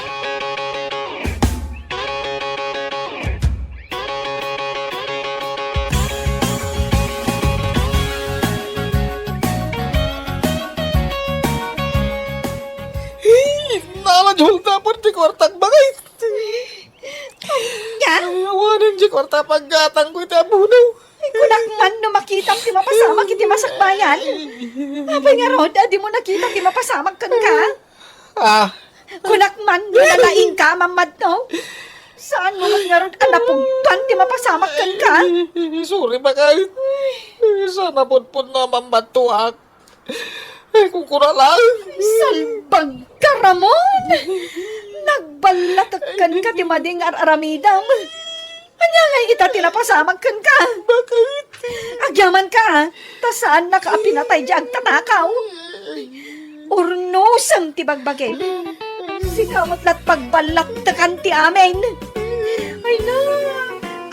Hey, nala, Jol, tapon ti kuartak, bakit? Nga? Ay, awanen ti kuarta paggatangko iti abono. Ay, kunak man no makitam ti mapasamak iti masakbayan. Apay ngarud, a dimo nakita ti mapasamak kenka? Ah. Kunak man no nalaingka a mammadno. Saanmo met ngarud a napugtoan ti mapasamak kenka? Sorry, bakit? Saan a pudpudno a mammadtoak. Ay, kukura lang. Salbag ka, Ramon! Nagballatek kenka ti madi nga ar-aramidem. Ania ngay ita ti napasamak kenka? Bakit? Agyamanka, a, ta saannaka a pinatay diay agtatakaw. Urnosem ti bagbagim. Sika met la't pagballattekan ti amin. Ay na,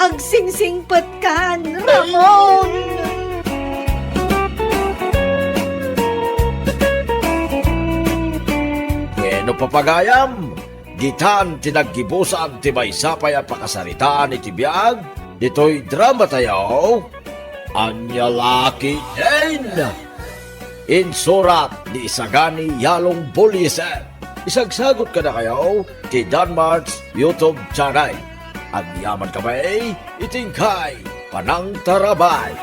agsingsingpetkan, Ramon! Wenno, papagayam, ditan ti naggibusan ti maysa pay a pakasaritaan iti biag ditoy dramatayo, Ania La Ketdin. Insurat ni Isagani Yalong Bullieser. Isagsagut kadakayo ti Danmart's YouTube channel. Agyaman kami iti inkay panangtarabay.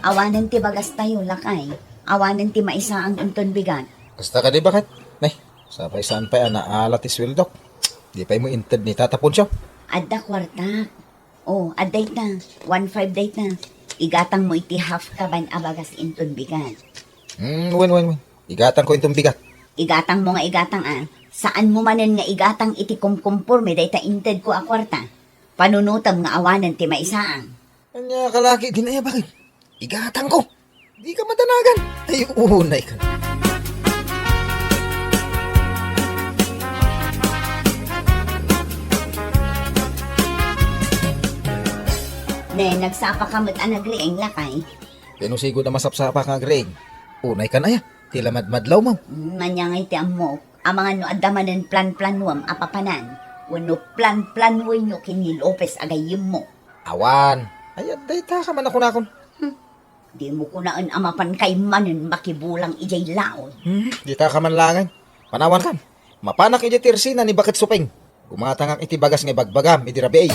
Awanen ti bagastayo, lakay. Awanen ti maisaang inton bigat. Kasta kadi, baket? Nay, sapay saan pay a naala ti sueldok. Di pay mo inted ni Tata Poncio? Adda kuarta. Oh, adda ita. One five dayta. Igatangmo iti half kaban a bagas inton bigat. Hmm, wen, wen, wen. Igatangko inton bigat. Igatangmo nga igatang, a. Saanmo manen nga igatang iti kumkumporme dayta intedko a kuarta. Panunotem nga awanen ti maisaang. Ania ka la ketdin aya, baket? Igatangko. Dika madanagan. Ay, unay ka. Ne, nagsapa ka met a nagriing, lakay. Kano sigud a masapsapak nga agriing? Unay kan aya, ti lamadmadlawmo. Mm, ania ngay ti ammok? Amangan no adda manen plan-planuem a papanan, wenno plan-planuenyo ken ni Lopez a gayyemmo. Awan. Ay, adda ita ka man a kunakon. Hmm. Dimo kunaen a mapan kay manen makibulang idiay laod. Hmm, dita ka man laengen. Panawankan. Mapanak idiay tersina ni Baket Supeng. Gumatangak iti bagas nga ibagbagam idi rabii.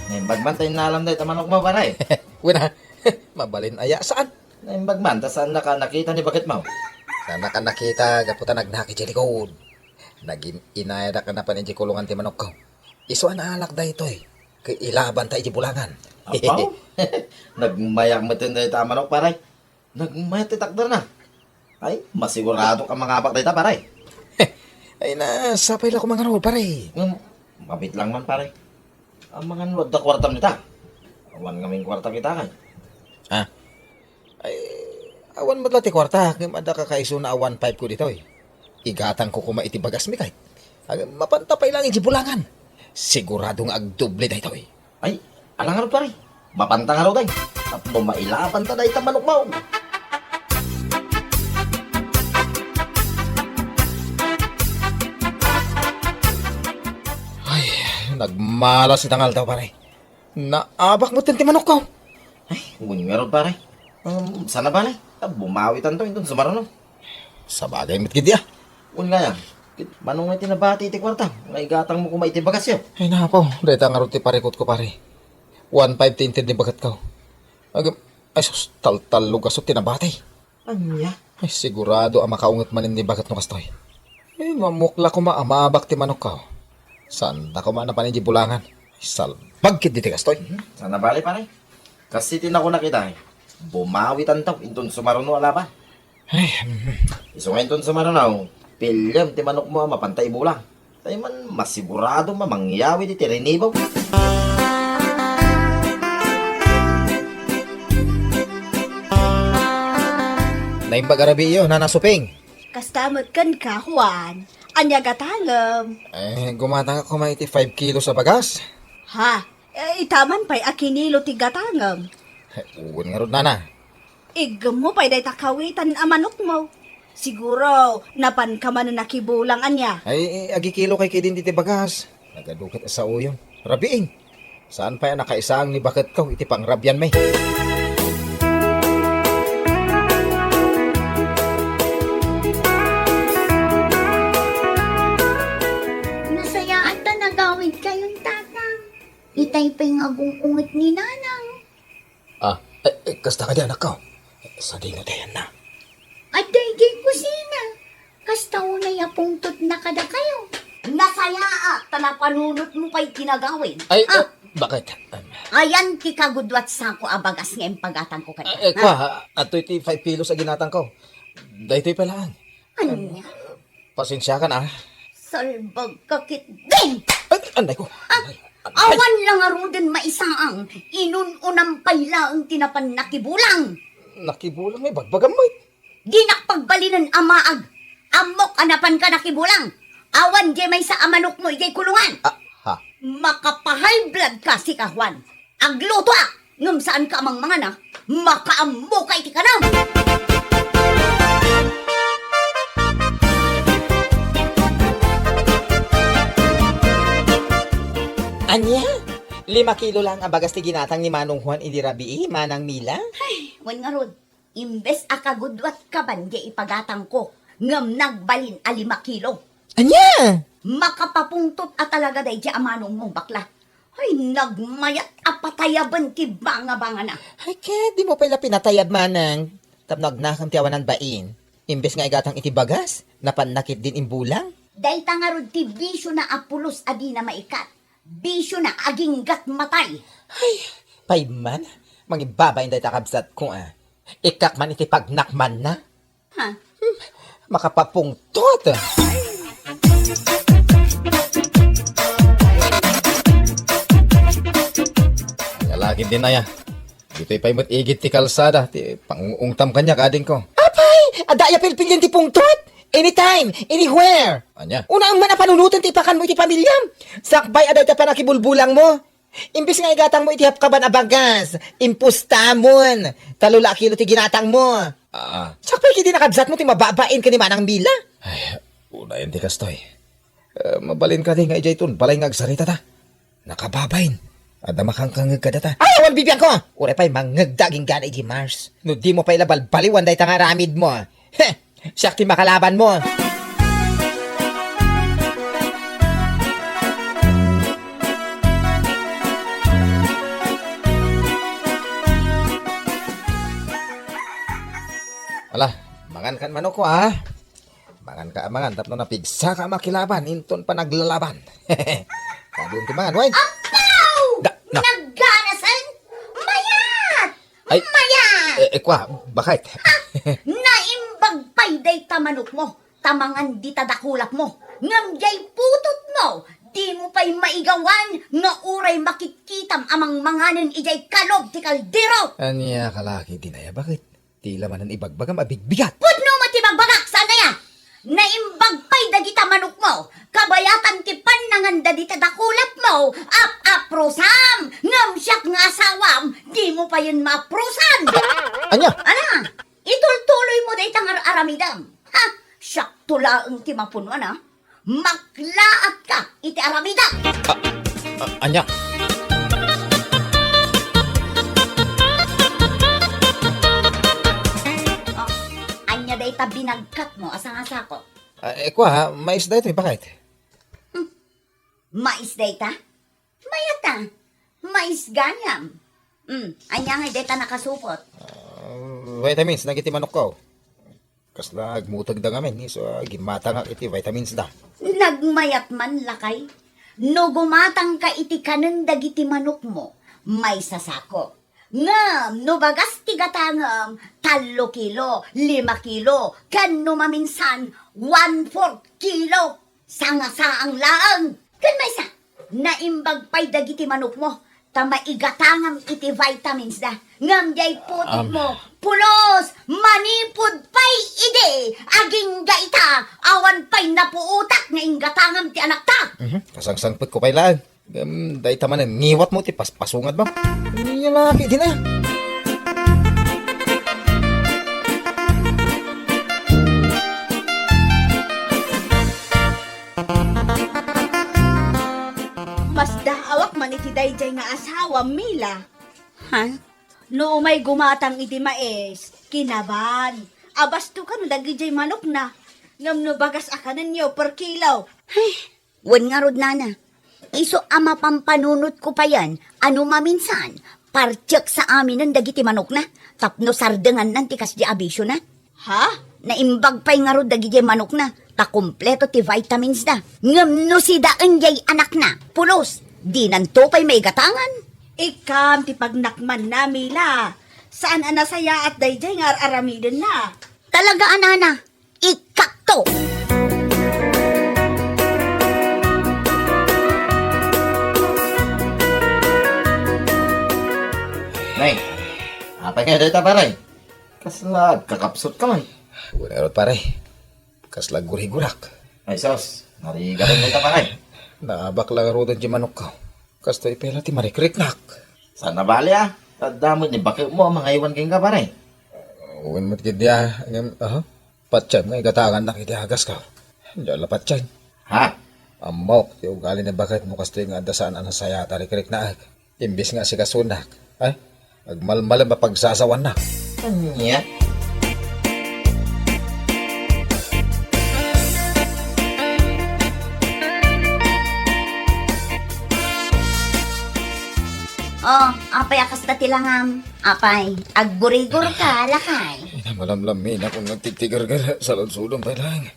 Naimbag man ta innalam dayta manokmo, pare. Wen a, mabalin aya, saan? Naimbag man ta saannaka a nakita ni baketmo. Saannaka a nakita gapu ta nagnak idiay likod. Nagin-inayadak a napan idiay kulongan ti manokko. Isu a naalak daytoy. Ket ilabanta idiay bulangan. Apaw? Nagmayak met dayta a manok, pare. Nagmayat ti takderna. Ay, masiguradok a mangabak dayta, pare. Ay na, sapay la koma ngarud, pare. Ngem, mabitlang man, pare. Amangan no adda kuartam dita. Awan ngamin kuarta kita, kay. Ah. Ay, awan met la ti kuarta, ngem adda kakaisuna a one five ko ditoy. Igatangko koma iti bagasmi, kay. Agem, mapanta pay laeng idiay bulangan. Sigurado nga agdoble daytoy. Ay, ala ngarud, pare. Mapanta ngarud, ay. Tapno mailabanta dayta manokmo. Ay, nagmalas ita nga aldaw, pare. Naabak met ti manokko. Ay, wen ngarud, pare. Um, sana bale, ta bumawitanto inton sumaruno. Sabagay met ketdi, a. Wen gayam, ket mano nga ti nabati iti kuarta nga igatangmo koma iti bagasyo? Ay, napo, dayta ngarud ti parikutko, pare. One five ti inted ni baketko. Agem, ay sus, taltallo gasu ti nabati. Ania? Ay, sigurado a makaunget manen ni baket no kastoy. Ay, mamukla koma a maabak ti manokko. Saanta koma a napan idiay bulangan. Ay, salbag ketdi ti kastoy. Mhm. Sana bale, pare. Kas iti nakunak ita, eh. Bumawitanto inton sumaruno a laba. Ay, mm. Isu nga inton sumaruno, piliem ti manokmo a mapanta ibulang. Tay man, masigurado a mangyawid iti rinibaw. Naimbag a rabii, Nana Suping. Kasta met kenka, Juan. Ania gatangem? Eh, gumatangak koma iti five kilos a bagas. Ha? Eh, itaman pay a kinilo ti gatangem. Eh, wen ngarud, Nana. Iggemmo pay dayta kawitan a manokmo. Siguro, napanka manen nakibulang ania? Ay, eh, agikilokay ketdin diti bagas. Nagadu ket a saoyo. Rabiin. Saan pay a nakaisaang ni baketko iti pangrabianmi? Nasayaat ta nagawidkayon, Tatang. Itay pay nga agung-unget ni Nanang. Ah, eh, eh, kasta kadi, anakko? Sadino ti ayanna? Adda idiay kusina. Kasta unay a pungtotna kadakayo. Nasayaat ta napanunotmo pay ti nagawid. Ay, ah, eh, bakit? Um, ayan ti kaguduat sako a bagas nga impagatangko kaniak. Eh, eh, kua, adtoy ti five kilos a ginatangko. Daytoy pay laeng. Ania? Pasensiakan, ah. Salbagka ketdin! Ay, anay ko. Ah, anay, anay. Awan la ngaruden maisaang, inun-unam pay laeng ti napan nakibulang. Nakibulang, eh, bagbagammo, eh. Dinak pagbalinen a maag. Ammok a napanka nakibulang. Awan diay maysa a manokmo idiay kulungan. Ah, ha? Makapahaybladka, sika, Juan. Aglutoak, ngem saanka a mangmangan, a? Makaammoka iti kanam! Ania? Lima kilo laeng a bagas ti ginatang ni Manong Juan idi rabii, Manang Mila? Ay, wen ngarud. Imbes a kaguduat kaban diay ipagatangko, ngem nagbalin a lima kilo. Ania? Makapapungtot a talaga daydiay a manongmo, bakla. Ay, nagmayat a patayaben ti bangabangana. Ay, ket dimo pay la pinatayab, Manang. Tapno agnakam ti awanan bain. Imbes nga igatang iti bagas, napanna ketdin imbulang. Dayta ngarud ti bisiona a pulos a dina maikat. Bisiona, aginggat matay. Ay, pay man, mangibabain dayta kabsatko, a. Ikkak man iti pagnakmanna. Ha? Hmm, makapapungtot. Nalagid din aya. Ditoy pay met igid ti kalsada, ti pangungtam kaniak, adingko. Apay! Adda aya pilpilien ti pungtot? Anytime, anywhere. Ania? Unaem man a panunoten ti ipakanmo iti pamiliam. Sakbay a dayta pannakibulbulangmo. Imbes nga igatangmo iti hapkaban a bagas, impustamon. Tallo la a kilo ti ginatangmo. Ah. Sakbay ketdi nakabsatmo ti mababain ken ni Manang Mila. Ay, unayen ti kastoy. Eh, mabalin kadi nga idiay ton balay nga agsaritata? Nakababain. Adda makankangeg kadata. Ay, awan bibiangko! Uray pay mangngegda agingga idi Mars. No dimo pay la balbaliwan dayta nga aramidmo. Heh! Siak ti makalabanmo. Ala, mangan kan manok ko, ah. Mangan ka a mangan tapno napigsaka a makilaban inton panaglalaban. Padun ti mangan, wen. Apaw! Da, na. Nagganasen? Mayat! Ay, mayat! Eh, eh, kua, bakit? Ha? Naimbag pay dayta manokmo, ta mangan dita dakulapmo. Ngem diay putotmo, dimo pay maigawan nga uray makitkitam a mangmanganen idiay kalub ti kaldero. Ania ka la ketdi aya, bakit? Ti la manen ibagbagam a bigbigat. Pudno met ti bagbagak, saan aya? Naimbag pay dagita manokmo, kabayatan ti pannanganda dita dakulapmo, ap-aprosam! Ngem siak nga asawam, dimo payen maapprosan! Ania? Ala, itultuloymo dayta nga ar-aramidem. Ha? Siakto laeng ti mapunuan, a. Maklaatka iti aramidem! A, a, ania? Oh, ania dayta binagkatmo a sangasako? A, eh, kua, mais daytoy, bakit? Hmm. Mais dayta? Mayat a. Mais gayam. Hmm, ania ngay dayta nakasupot? Ah, vitamins dagiti manokko. Kasla agmutegda ngamin, isu a gimmatangak iti vitamins da. Nagmayat man, lakay. No gumatangka iti kanen dagiti manokmo, maysa sako. Ngem no bagas ti gatangem, tallo kilo, lima kilo, ken no maminsan, one-fourth kilo. Sangasaang laeng. Ken maysa, naimbag pay dagiti manokmo, ta maigatangam iti vitamins da. Ngem diay putikmo, pulos, manipud pay idi, agingga ita, awan pay napuotak nga inggatangam ti anakta. Mhm. Kasangsangpetko pay laeng. Ngem dayta manen, ngiwatmo ti paspasungad, ma'am. Ania la, ket dina. Masdaawak man iti daydiay nga asawa, Mila. Ha? No umay gumatang iti mais, kinaban. Abasto kano dagidiay manokna. Ngem no bagas a kanenyo per kilo. Ay, wen ngarud, nana. Isu a mapampanunotko payen a no maminsan, partek sa aminen dagiti manokna tapno sardengannan ti kasdi a bisiona. Ha? Naimbag pay ngarud dagidiay manokna, ta kompleto ti vitamins da. Ngem no sidaen diay anakna, pulos, dinanto pay maigatangan. Ikkam ti pagnakmanna, Mila. Saan a nasayaat daydiay nga ar-aramidenna. Talaga a, nana, ikkakto. Nay, apay kaya dayta, pare? Kasla agkakapsut ka man. Wen ngarud, pare. Kasla aggurigurak. Ay, sus. Narigaran dayta, pare. Naabak la ngaruden ti manokko. Kastoy pay la ti marikriknak. Saan a bale, a. Adda met ni baketmo a mangaywan kenka, pare. Wen met ketdi, a. Ngem, aha? Patiem nga igatangannak iti agasko. Diak la patien. Ha? Ammok ti ugali ni baketmo kastoy nga adda saan a nasayaat a rikriknaek. Imbes nga asikasunak, ay, agmalmalem a pagsasawannak. Ania? Oh, apay a kasta ti langam? Apay, aggurigor ka, lakay? Ina, malamlam, ina, kung nagtitigargar, saludsodom pay lang.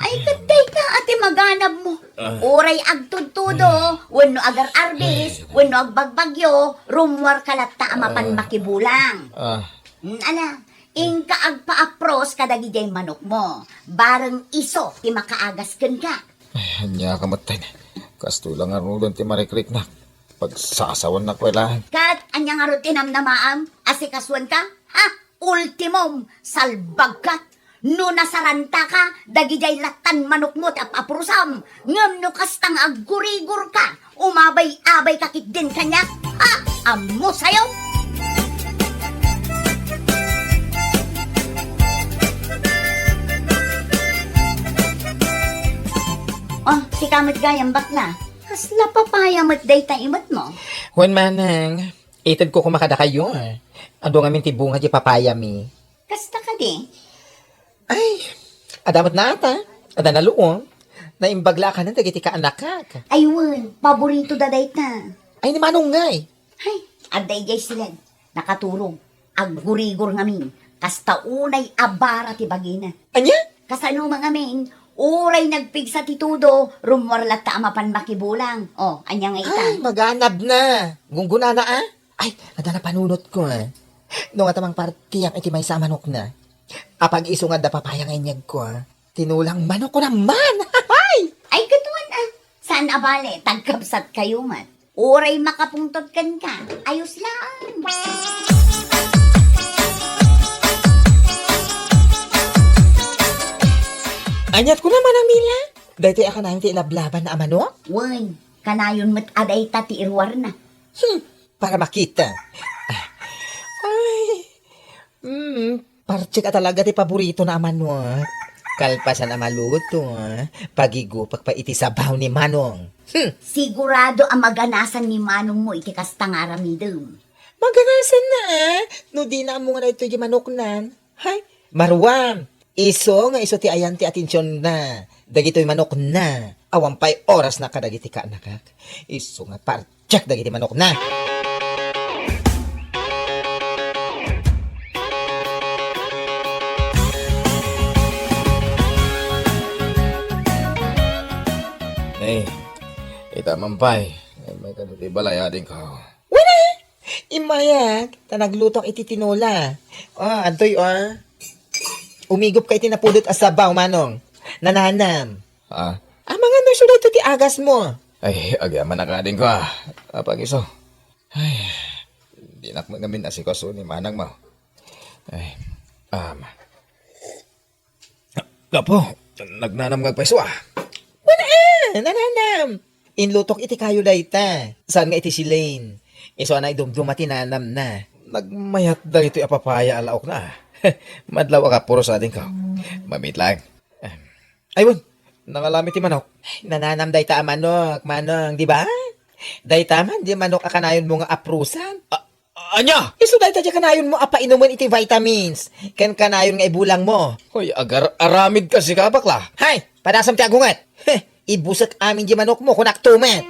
Ay, ket dayta a ti maganabmo. Ah. Uray agtudtudo, wenno agar-arbis, wenno agbagbagyo, rummuarka latta a mapan makibulang. Ah. Mm, ala, inka agpaapros kadagidiay manokmo. Bareng isu ti makaagas kenka. Ay, ania ka metten. Kastoy la ngaruden ti marikriknak. Pagsasawannak pay laeng. Ket ania ngarud ti namnamaam? Asikasuenka? Ha? Ultimum, salbagkat! No nasarantaka, dagidiay lattan manokmo ti ap-aprosam. Ngem no kasta nga aggurigorka, umabay-abayka ketdin kaniak. Ha? Ammosayo! Oh, sika met gayam, bakla. Kasla papaya met dayta imetmo? Wen, manang, itedko koma kadakayo, a. Adu ngamin ti bunga ti papayami. Kasta kadi? Ay, adda met nata. Adda naluom. Naimbag la a kanen dagiti kaanakak. Ay wen, paborito da dayta. Ay, ni Manong ngay. Hay, adda idiay siled. Nakaturog. Aggurigor ngamin. Kasta unay a bara ti bagina. Ania? Kasano man ngamin, uray nagpigsa ti tudo, rummuar latta a mapan makibulang. Oh, ania nga ita? Ay, maganab na. Gunggunana, a? Ay, adda napanunotko, a. No nga ta mangpartiak iti maysa a manokna. Apag isu nga adda papaya nga inyegko, a. Tinulang manok ko naman! Ay! Ay, katuan, a. Saan a bale, tagkabsat kayo man. Uray makapungtot kenka, ayos lang. Aniat ko naman, Amila. Daytoy a kanayon ti ilablaban a manok? Wen, kanayon met a dayta ti iruarna. Hmm, para makita. Ay, mm, parchek a talaga ti paboritona a manok. Kalpasan a maluto, pagigupak pay iti sabaw ni Manong. Hmm. Sigurado a maganasan ni Manongmo iti kasta nga aramidem. Maganasanna, a, no dina ammo nga daytoy di manoknan. Hay, maruam, isu nga isu ti ayan ti atensionna dagitoy manokna. Awan pay orasna kadagiti kaanakak. Isu nga parchek dagiti manokna. Ay, ita man pay. Ay, may kano ti balay, adingko. Wen a! Immayak, ta naglutok iti tinola. O, adtoy, o. Umigop ka iti napudot a sabaw, Manong. Nananam. Ah. Amangan no isu daytoy ti agasmo. Ay, agyamanak adingko, a. Apag isu. Ay, dinak met ngamin asikaso ni manangmo. Ay, um, Gapu, nagnanam nga agpayso, a. Wen a, nananam. Inlutok iti kayo dayta. Saan nga iti siling? Isu a naidumduma ti nanamna. Nagmayat dagitoy a papaya a laokna, a. Madlaw a gapu, adingko. Mamit laeng. Ay, wen, nangalam iti manok. Nananam dayta a manok, Manong, di ba? Dayta man, di manok a kanayonmo nga aprusan. A-, ania? Isu dayta di kanayonmo a painumen iti vitamins. Ken kanayon nga ibulangmo. Hoy, agar-aramid ka, sika, bakla. Hay, padasam ti agunget. Heh, ibusek amin di manokmo, kunak tumet.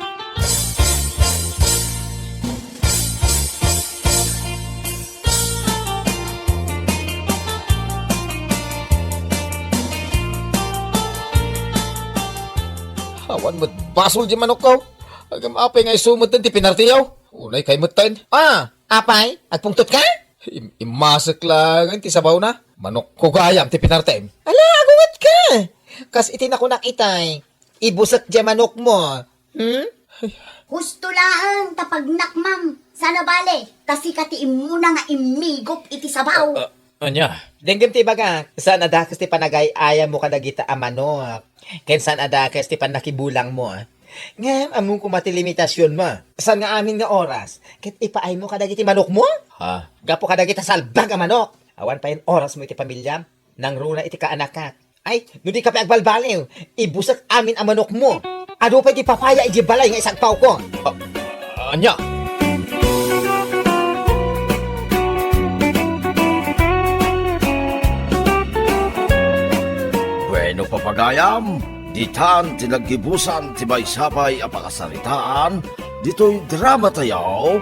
Awan met basol di manokko. Agam apay nga isu metten ti pinartiyo. Unay kay metten. Ah, apay, agpungtot ka? Im-, immasek laeng ti sabawna. Manokko gayam ti pinartem. Ala, agunget ka. Kas iti nakunak itay, ibusek di manokmo. Hmm? Husto laeng ta pagnakmam. Saan a bale, ta sika ti immuna nga immigop iti sabaw. Ah, ah, ania? Denggem ti ibagak, saan a dakes ti panagay-ayammo kadagita a manok. Ken saan a dakes ti pannakibulangmo, a. Ngem ammom koma ti limitasionmo. Saan nga amin nga oras ket ipaaymo kadagiti manokmo? Ha? Gapu kadagita salbag a manok. Awan payen orasmo iti pamiliam. Nangruna iti kaanakak. Ay, no di ka pay agbalbaliw, ibusek amin a manokmo. Adu pay ti papaya iti balay nga isagpawko. Ah, ania? Bueno, papagayam, ditan ti naggibusan ti maysa pay a pakasaritaan ditoy drama tayo,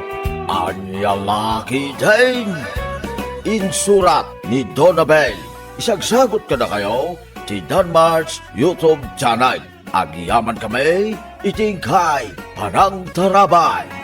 Ania La Ketdin. Insurat ni Donabel. Isagsagut kadakayo ti Danmar's YouTube channel. Agyaman kami iti inkay panangtarabay.